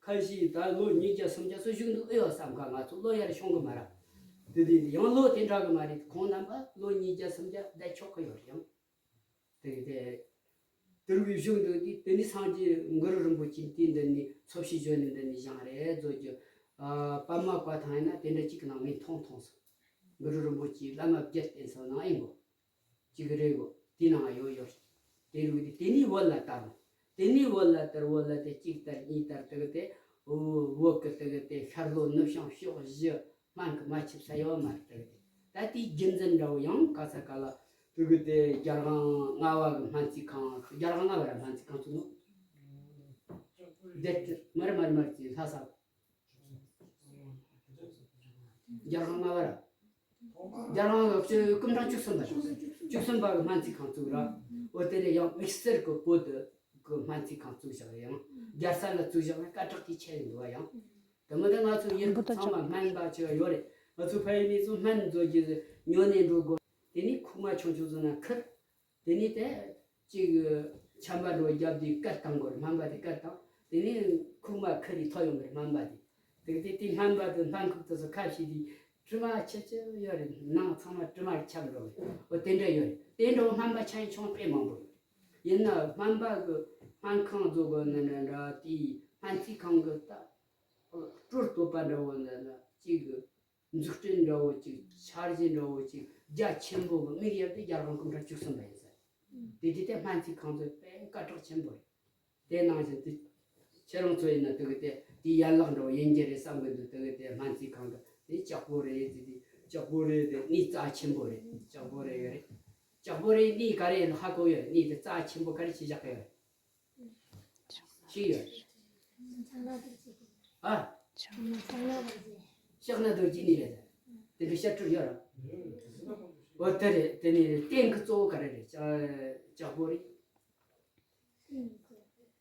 ཁ་ ཁ་ཤས་ད་ལོ་ཉིས་བརྒྱ་སུམ་བརྒྱ་ཚོ་བཞུགས་འདུག་ཨེ་ཡོད་བསམ་ག་ང་ཚོ་ལོ་ཡར་ཤོང་གི་མ་རེད། དེ་དུས་ཡང་ལོ་དེ་འདྲ་གི་མ་རེད། ཁོང་རྣམ་པ་ལོ་ཉིས་བརྒྱ་སུམ་བརྒྱ་བསྡད་ཆོག་གི་ཡོད་རེད་ཡང་། དེ་གི་དེ། དེ་རུ་བཞུགས་འདུག་དུས་དེ་ནི་སངས་རྒྱས་གུ་རུ་རིན་པོ་ཆེ་དེ་འདི་ནི་ཚོ་བྱེད་བརྗོད་ནི་འདི་ནི་བཞེངས་རེད་བཟོ་རྒྱུ། ཨ། པདྨ་བཀའ་ཐང་ཡིན་ན་དེ་འདྲ་གཅིག་གི་ནང་མིང་མཐོང་མཐོང་སོང་། གུ་རུ་རིན་པོ་ཆེའི་བླ་མ་བརྒྱད་བསྟེན་ས་ནང་ཨེ་འགོ། གཅིག་རེད་གོ། དེ་ནང་ཡོད་ཡོད། དེ་རུ་དེ་དེ་ནི་བོད་ལ་དར། དེ་ནི་བོད་ལ་དར་བོད་ལ་དེ་གཅིག་དར་གཉིས་དར་དེ་གི་དེ། བོད་གི་དེ་གི་དེ་ཤར་ལྷོ་ནུབ་བྱང་ཕྱོགས་བཞི་སྨན་གི་མ་ཆིབས་ས་ཡོད་མ་རེད་དེ་གི་དེ། ད་དེའི་རྒྱུ་མཚན་འདྲ་བོ་ཡང་ག་ས་ག་ལ་དེ་གི་དེ་རྒྱལ་དབང་ལྔ་བ་གི་སྨན་རྩིས་ཁང་། རྒྱལ་དབང་ལྔ་བ་ར་སྨན་རྩིས་ཁང་ཚུགས་ནོ། དེ་མར་མར་མར་གྱི་ལྷ་ས། རྒྱལ་དབང་ལྔ་བ་ར། རྒྱལ་དབང་གི་སྐུ་ཕྲེང་བཅུ་གསུམ་པ། བཅུ་གསུམ་པ་གི་སྨན་རྩིས་ཁང་བཙུགས་ར། འོ་དེ་ནས་ཡང་དམིགས་བསལ་གྱི་བོད་དུ་གི་སྨན་རྩིས་ཁང་བཙུགས་བཞག་ཡང་རྒྱལ་ས་ལ་བཙུགས་བཞག་ན་སྐད་གྲགས་ཀྱི་ཆེ་རུ་འདུག་བ་ཡང་། དེ་མོ་དེ་ང་ཚོ་ཡུལ་ཚང་མ་སྨན་པ་ཆེ་བ་ཡོད་རེད། ང་ཚོ་ཕ་ཡུལ་ནས་ཚོ་སྨན་བཟོ་རྒྱུ་ཉོ་ནས་འགྲོ་དགོས། དེ་ནས་ཁུག་མ་ཆུང་ཆུང་བཟོ་ན་ཁུར། དེ་ནས་དེ་གཅིག་ཆམ་པ་འགྲོ་རྒྱབ་དུས་སྐད་བཏང་དགོས་རེད། སྨན་པ་དེ་སྐད་བཏང་། དེ་ནས་ཁུག་མ་ཁུར་ནས་ཐོ་ཡོང་གི་རེད་སྨན་པ་དེ། དེ་དེ་དེ་སྨན་པ་དེ་སྨན་ཁུག་དེ་ཚོ་ཁ་ཕྱེ་དུས་དྲི་མ་ཆེ་ཆེ་ཡོད་རེད། ནང་ཚང་མ་དྲི་མ་ཁྱབ་འགྲོ་གི། འོ་དེ་འདྲ་ཡོད་རེད། དེ་འདྲ་བོ་སྨན་པ་ཆ་ཆུང་དཔེ་མང་པོ་ཡོད། ཡིན་ན་སྨན་པ་གི་སྨན་ཁང་བཟོ་དགོས་ན་འདྲ་འདྲ་དེའི་སྨན་རྩིས་ཁང་གི་ད་སྤྲུལ་བཏོད་པ་འདྲ་བོ་འདྲ་འདྲ་གཅིག་གི་འཛུགས་སྐྲུན་འདྲ་བོ་ཅིག་འཆར་གཞི་འདྲ་བོ་ཅིག་རྒྱ་ཆེན་པོ་གི་དམིགས་ཡུལ་དེ་རྒྱལ་དབང་སྐུ་ཕྲེང་བཅུ་གསུམ་པ་ཡིན་ཟེར། དེ་དུས་དེ་སྨན་རྩིས་ཁང་ཚོ་དཔེ་སྐད་གྲགས་ཆེན་པོ་རེད། དེ་ནང་བཞིན་དུ་ཁྱེད་རང་ཚོ་ཡིན་ན་དེ་གི་དེ་དེའི་ཡན་ལག་འདྲ་བོ་ཡིན་གྱི་རེད་བསམ་གི་འདུག་དེ་གི་དེ་སྨན་རྩིས་ཁང་དུ་དེ་ལྕགས་པོ་རེད་ཟེར་དུས་ལྕགས་པོ་རེད་དེ་གནས་རྩ་ཆེན་པོ་རེད། ལྕགས་པོ་རེད་ཡོད་རེད། ལྕགས་པོ་རེད་གནས་ག་རེ་ཡིན་ཧ་གོ་ཡོད། གནས་དེ་རྩ་ཆེན་པོ་ག་རེ་བྱས་བཞག་གི་ཡོད། ཅི་ཡོད། ཨ། ཕྱག་ན་རྡོ་རྗེ་ནི་རེད། དེ་འདྲ་བཤད་སྲོལ་ཡོད་ར། འོ་དེ་རེད། དེ་ནི་རྟེན་གྱི་གཙོ་བོ་ག་རེ་རེད། ལྕགས་ལྕགས་པོ་རེད།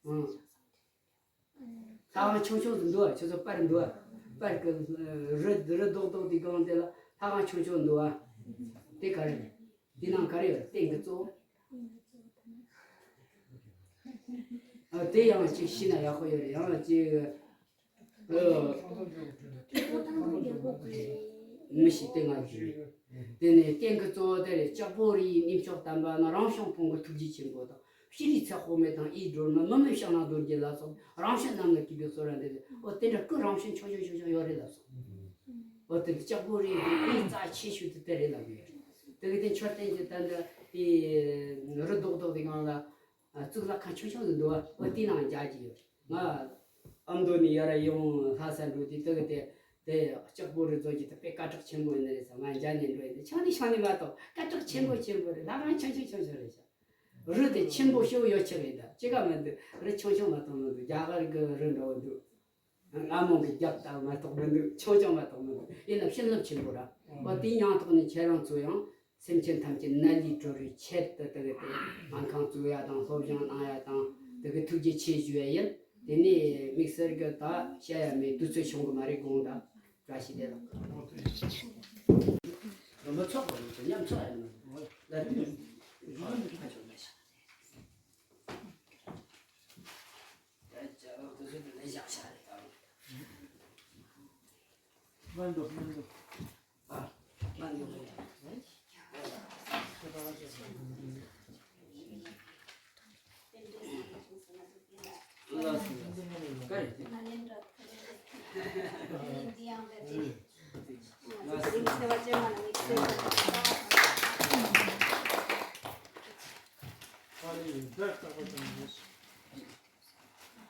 ཨང་། ལྷ་ཁང་ཆུང་ཆུང་དུ་འདུག་བ། ཁྱོད་ཚོ་པར་འདུག་བ། པར་གི་རི་རི་རྡོག་རྡོག་དེ་སྒང་དེ་ལ་ལྷ་ཁང་ཆུང་ཆུང་འདུག་བ། དེ་ག་རེ་རེད། དེ་ནང་ག་རེ་ཡོད། རྟེན་གྱི་གཙོ་བོ། ཨ། དེ་ཡང་ཅིག་ཤེས་ན་ཡག་པོ་ཡོད་རེད། ཡང་ཅིག་ཨ། མི་ཤེས། དེ་ང་ཞུ་རེད། དེ་ནས་རྟེན་གྱི་གཙོ་བོ་དེ་རེད། ལྕགས་པོ་རིའི་གནས་མཆོག་དམ་པ་ན་རང་བྱུང་ཕུང་པོ་ཐུགས་རྗེ་ཆེན་པོ་དང་། སྤྱིར་ཡི་ཚེ་དཔག་མེད་དང་། ཡིད་སྒྲོལ་མ། མི་མེད་ཕྱག་ན་རྡོ་རྗེ་ལ་སོགས། རང་བྱུང་རྣམས་ལ་གུས་པས་གསོལ་བ་འདེབས་ཟེར། འོ་དེ་འདྲ་སྐུ་རང་བྱུང་ཆུང་ཆུང་ཆུང་ཆུང་ཡོད་རེད་ལ་སོགས། འོ་དེ་ལྕགས་པོ་རི་དེ་གནས་རྩ་ཆེ་ཤོས་དེ་དེ་རེད་ལབ་ཀྱི་ཡོད། དེ་གི་དེ་མཆོད་རྟེན་གྱི་ད་འདྲ་དེ་རི་རྡོག་རྡོག་དེ་སྒང་ལ་གཙུག་ལག་ཁང་ཆུང་ཆུང་དེ་འདུག་བ། འོ་དེ་ནང་མཇལ་གྱི་ཡོད། ང་ཨ་མདོ་ནས་ཡར་ཡོང་ལྷ་ས་འགྲོ་དུས་དེ་གི་དེ་དེ་ལྕགས་པོ་རི་རྫོང་གི་དེ་དཔེ་སྐད་གྲགས་ཆེན་པོ་ཡིན་ནི་རེད་ཟེར། ང་མཇལ་ནས་འགྲོ་ཡིན། དེ་ཆང་ནས་ཤང་ནས་མ་གཏོགས་སྐད་གྲགས་ཆེན་པོ་ཆེན་པོ་རེད། ལྷ་ཁང་ཆུང་ཆུང་ཆུང་ཆུང་རེད་ཤག་རི་དེ་ཆེན་པོ་ཞེ་པོ་ཡོད་ཆེ་རེད། ད་ཅི་ག་མི་འདུག་རི་ཆུང་ཆུང་མ་གཏོགས་མི་འདུག་རྒྱ་གར་གྱི་རི་འདྲ་བོ་འདུག་རྔ་མོང་གི་རྒྱབ་ལྟ་བུ་མ་གཏོགས་མི་འདུག་ཆུང་ཆུང་མ་གཏོགས་མི་འདུག་ཡིན་ནའང་བྱིན་རླབས་ཆེན་པོ་ར། འོ་དེའི་མྱིང་ཐོག་ནས་ཁྱེད་རང་ཚོ་ཡང་སེམས་ཅན་ཐམས་ཅད་ནད་ལས་གྲོལ་བའི་ཆེད་དུ་དེ་གི་དེ་སྨན་ཁང་བཙུགས་ཡ་དང་སློབ་སྦྱོང་གནང་ཡ་དང་དེ་གི་ཐུགས་རྗེ་ཆེ་ཞུ་ཡ་ཡིན། དེ་ནས་དམིགས་བསལ་གྱི་ད་བཤད་ཡ་མེད། དུས་ཚོད་བྱུང་གི་མ་རེད། དགོངས་དག་བཀྲ་ཤིས་བདེ་ལེགས། མི་ཚོགས་པ་ཡོད་ཚེ་མཉམ་ཚོགས་ཡ་ཡིན་ན། ལ་དུས་ཡོད་ནི་ཁ་ཆོག་མེད་ཤག་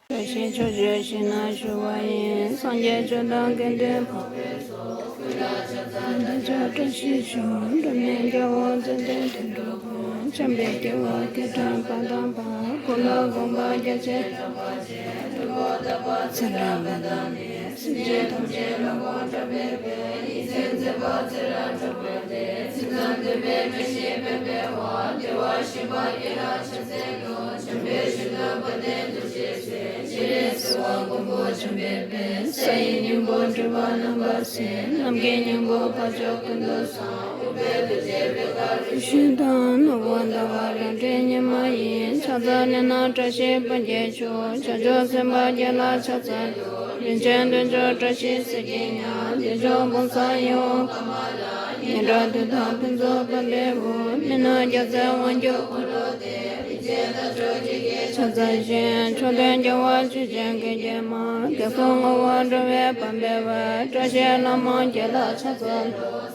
བཀྲ་ཤིས་ཆོས་སྤྱོད་ཞིག་ན་ཞུ་བ་ཡིན། སངས་རྒྱས་ཆོས་དང་དགེ་འདུན་འཕགས་པའི་ཚོགས། ཀུན་ལ་ཕྱག་འཚལ་བདག་ཅག་བཀྲ་ཤིས་ཤོག་འགྲོ་མེད་རྒྱལ་བ་ཙན་དན་དོན་གྲུབ་ཀུན། འཇམ་དཔལ་དགྱེས་པ་སྐྱེས་དགྲ་དཔའ་དང་བཅས། ཀུན་ལ་དགོངས་པ་རྒྱ་ཆེར་བཟང་པོ་ཆེ། སྒྲུབ་པ་དག་པ་ཚེ་རབས་འགའ་དག་ནས། སེམས་ཅན་ཐམས་ཅད་བློ་དགའ་སྤྲོ་བའི་དཔལ། ཉིན་མཚན་མཛད་པ་ཚེ་རབས་འཁྲུགས་པའི་སྡེ། ཐུན་མཚམས་འདུས་པའི་བཀྲ་ཤིས་ཕན་པའི་དབང་། བདེ་བར་གཤེགས་པ་དགེ་ལ་ཕྱག་འཚལ་ལོ། འཇམ་དཔལ་གཞོན་ནུ་དཔལ་ལྡན་རྡོ་རྗེའི་སྲས། སྤྱན་རས་གཟིགས་དབང་མགོན་པོ་འཇམ་དཔལ་དཔལ། ས་ཡི་སྙིང་པོ་སྒྲུབ་པ་རྣམ་པར་གསལ། ནམ་མཁའི་སྙིང་པོ་འཕགས་མཆོག་ཀུན་ཏུ་བཟང་། དབུ་པའི་ལྷ་རྗེ་པད་དཀར་རིགས་བཞི་དང་། ནོར་བུ་ཟླ་བ་རབ་འབྲིང་ཉི་མ་ཡི། ཕྱག་འཚལ་ལས་སྣང་བཀྲ་ཤིས་དཔལ་གྱི་མཆོག་ཕྱག་མཆོག་སེམས་དཔའ་རྒྱལ་ལ་ཕྱག་འཚལ་ལོ། རིན་ཆེན་འདོད་འཇོ་བཀྲ་ཤིས་གཟི་བརྗིད་ཉག་འདོད་འཇོ་བུམ་གསང་ཡིད་འོང་ཀ་མ་ལ། སྙན་གྲགས་དུས་དང་ཕུན་ཚོགས་པ་འབེལ་བོ། མི་ནུབ་རྒྱལ་མཚན་དབང་སྒྱུར་འཁོར་ལོ་སྡེ། རིན་ཆེན་དར་ལྕོག་ཅི་སྐྱེས་ཕྱག་འཚལ་ཞིང་། མཆོག་ཐུན་རྒྱལ་བ་ཆོས་ཀྱི་རྒྱལ་མ། རྒྱལ་གསུང་ངོ་བོ་འགྲོ་བའི་བམ་པའི་བར། བཀྲ་ཤིས་ལྷ་མོ་རྒྱལ་ལ་ཕྱག་འཚལ་ལོ།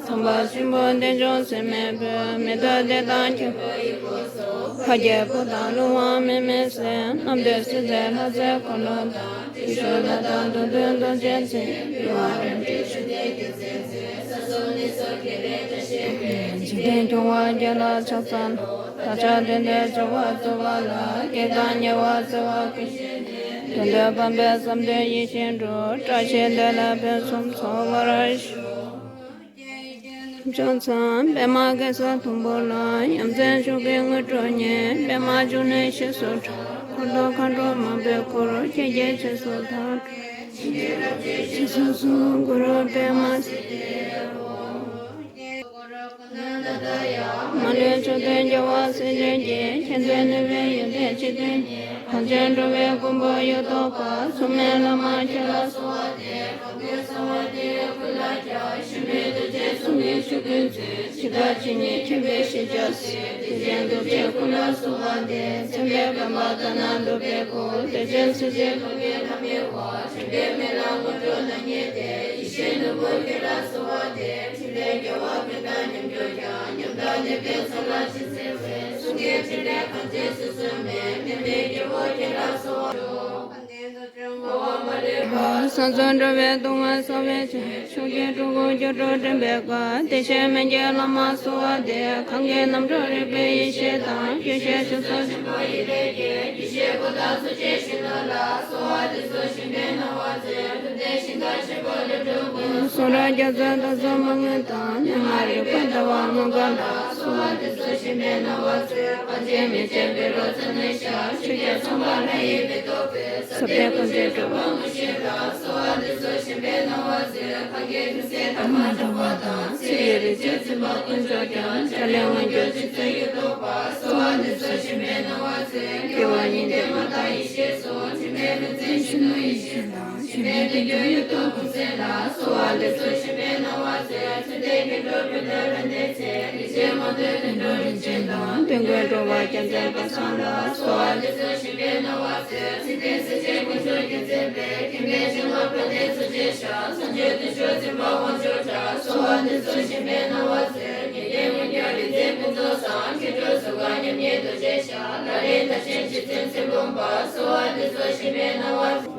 དམ་པ་ཆེན་པོ་བདེ་མཆོག་སྲེད་མེད་བུ། མི་ཐོབ་བདེ་དང་ཁྱབ་པའི་ཡི་གེ་སོགས། ཕ་རྒྱལ་བུ་དང་ཀླུ་དབང་མི་མེད་སྲས། རྣམ་ཐོས་སྲིད་རྩེ་ལྷ་རྩེ་འཁོར་ལོ་དང་། དྲི་ཤོད་ལྷ་དང་བདུད་འདུལ་རྡོ་རྗེ་འཛིན། པི་ཝང་རིན་པོ་ཆེ་ཆུ་གཏེར་གྱི་ཚན་རྩལ། ས་གསུམ་གནས་སོགས་དགེ་ལེགས་བཀྲ་ཤིས་པའི། འཇིག་རྟེན་སྐྱོང་བ་རྒྱལ་ལ་ཕྱག་འཚལ་ལོ། བདག་ཅག་དོན་ལྡན་བྱ་བ་སྩོལ་བ་ལ། བགེགས་དང་ཉེ་བར་འཚེ་བ་ཀུན་ཞི་ནས། དོན་དུ་བམ་པའི་བསམ་དོན་ཡིད་བཞིན་འགྲུབ། བཀྲ་ཤིས་བདེ་ལེགས་ཕུན་སུམ་ཚོགས་པར་ཤོག། ཕྱག་འཚལ་པདྨ་གེ་སར་དང་པོ་ལ། ཡ་མཚན་མཆོག་གི་དངོས་གྲུབ་བརྙེས། པདྨ་འབྱུང་གནས་ཞེས་སུ་གྲགས། འཁོར་དང་མཁའ་འགྲོ་མང་པོའི་འཁོར། ཁྱེད་ཀྱི་རྗེས་སུ་བདག་འགྲོ། ཞིང་གི་རབ་བརྗིད་ཞེས་སུ་གསུངས། གུ་རུ་པདྨ་སིདྡྷི་ཧཱུྃ། མ་ལུས་མཆོག་ཐུན་རྒྱལ་བ་སྲས་བཅས་ཀྱི། མཁྱེན་བརྩེ་ནུས་པའི་ཡོན་ཏན་ཆེ་སྟོན་ཅིང་། གངས་ཅན་འགྲོ་བའི་མགོན་པོ་གཡུ་ཐོག་པ། མཚུངས་མེད་བླ་མ་ཁྱེད་ལ་གསོལ་བ་འདེབས། གང་འདུལ་གསང་བ་འདུས་པའི་སྐུ་ལ་ཕྱག་ཞུ་མི་ཐུགས་རྗེ་གསུང་གི་ཆོས་ཀུན་མཛོད། ཇི་ལྟར་ཇི་སྙེད་མཁྱེན་པའི་ཤེས་བྱ་ཟད། དད་ཅན་ཐུགས་རྗེའི་སྐུ་ལ་གསོལ་བ་འདེབས། མཚན་དཔེ་བམ་པ་ལྟ་ན་སྡུག་པའི་སྐོར། དད་ཅན་སེམས་ཅན་ཕ་མའི་ལྷ་མོའི་བར། དྲན་པའི་མེ་ལྷ་དངོས་གྲུབ་རྣམ་གཉིས་ཏེ། ཡེ་ཤེས་ནོར་བུ་ཁྱེད་ལ་གསོལ་བ་འདེབས། ཕྲིན་ལས་རྒྱལ་བ་ཀུན་དང་མཉམ་གྱུར་ཀྱང་། ཉམས་དང་ལྡན་པའི་ཚོགས་ལ་ཆེས་བརྩེ་བས། གསུང་གི་ཕྲིན་ལས་གང་བྱེད་ཚུལ་བཟུང་ནས། མི་མེད་རྒྱལ་པོ་ཁྱེད་ལ་གསོལ་བ་ཞུ། གསང་གསུམ་འགྲོ་བའི་སྡུག་བསྔལ་སེལ་བའི་ཕྱིར། མཆོག་གི་སྤྲུལ་སྐུ་སྒྱུ་འཕྲུལ་འགྲན་པའི་སྐབས། བདེ་གཤེགས་སྨན་གྱི་བླ་མ་གསོལ་བ་འདེབས། གང་གི་རྣམ་གྲོལ་རིག་པའི་ཡེ་ཤེས་དང་། རྒྱུད་བཤད་ཞུ་ས་ཆེན་པོ་ཡི་ལས་ཀྱི། ཡེ་ཤེས་སྐུ་དང་ཚུལ་ཁྲིམས་ཞུ་ནོ་ལ། གསོལ་བ་འདེབས་སོ་ཞིང་པའི་སྣང་བ་མཛོད། ཐུབ་བསྟན་ཤིང་རྟ་ཆེན་པོ་ཀླུ་སྒྲུབ་ཀུན། གསུང་རབ་རྒྱ་མཚོའི་འདབ་རྫོགས་མ་དངོས་དང་། སྙན་ངག་རིག་པའི་ཟླ་བ་མངོན་དགའ་ལ། གསོལ་བ་འདེབས་སོ་ཞིང་པའི་སྣང་བ་མཛོད། ཕར་ཕྱིན་མི་མཇལ་བཻ་རོ་ཙ་ན་ཤཱཀྱ། ཆོས་རྒྱལ་ཚངས་པ་ལྷ་ཡི་མེ་ཏོག་སྤོས། ཟབ་གཏེར་ཀུན་འདུས་གྲུབ་པ་དངོས་གཞི་ལ། གསོལ་བ་འདེབས་སོ་ཞིང་པའི་སྣང་བ་མཛོད། གང་གི་ཐུགས་སྲས་དར་མ་དྲ་བ་དང་། ཚེ་ཡི་རིག་བྱེད་འཛིན་པ་ཀུན་མཆོག་ཀྱང་། འཇའ་ལུས་མངོན་གྱུར་རྗེ་བཙུན་གཡུ་ཐོག་པ། གསོལ་བ་འདེབས་སོ་ཞིང་པའི་སྣང་བ་མཛོད། སྐྱེ་བ་གཉིས་ལྡན་མ་དག་ཡེ་ཤེས་གསུང་། དྲི་མེད་ལུས་རྩལ་གཞོན་ནུ་ཡིད་བཞིན་དང་། ཞིང་པའི་དོན་གྱུར་གཡུ་ཐོག་ཀུན་མཚོན་ལ། གསོལ་བ་འདེབས་སོ་ཞིང་པའི་སྣང་བ་མཛོད། ཚུལ་ལྡན་སྐྱེ་འགྲོ་ཕུད་འདོད་ལྷ་འདྲེ་རྩེ། རིག་བྱེད་མང་ཐོས་དོན་གྲུབ་རིན་ཆེན་དང་། དོན་ཀུན་འགྲོ་བ་རྒྱལ་མཚན་པ་སངས་ལ། གསོལ་བ་འདེབས་སོ་ཞིང་པའི་སྣང་བ་མཛོད། ཚུལ་ལྡན་སྲས་བཅས་དཀོན་མཆོག་རྒྱལ་མཚན་དཔལ། མཁྱེན་པའི་སྤྱན་སྔར་དཔལ་ལྡན་ཐུགས་རྗེའི་ཞབས། མཚན་བརྗོད་བདུད་ཕྱོགས་འཛིན་པ་དབང་ཕྱུག་གྲགས། གསོལ་བ་འདེབས་སོ་ཞིང་པའི་སྣང་བ་མཛོད། ཉེར་བརྒྱད་མངོན་གྱུར་རིག་འཛིན་ཕུན་ཚོགས་བཟང་། མཁས་གྲུབ་གཟུགས་དཀར་མཉམ་ཉིད་རྡོ་རྗེ་ཞབས། ལག་ལེན་མཐར་ཕྱིན་རྗེ་བཙུན་ཚེ་བུམ་པ། གསོལ་བ་འདེབས་སོ་ཞིང་པའི་སྣང་བ་མཛོད།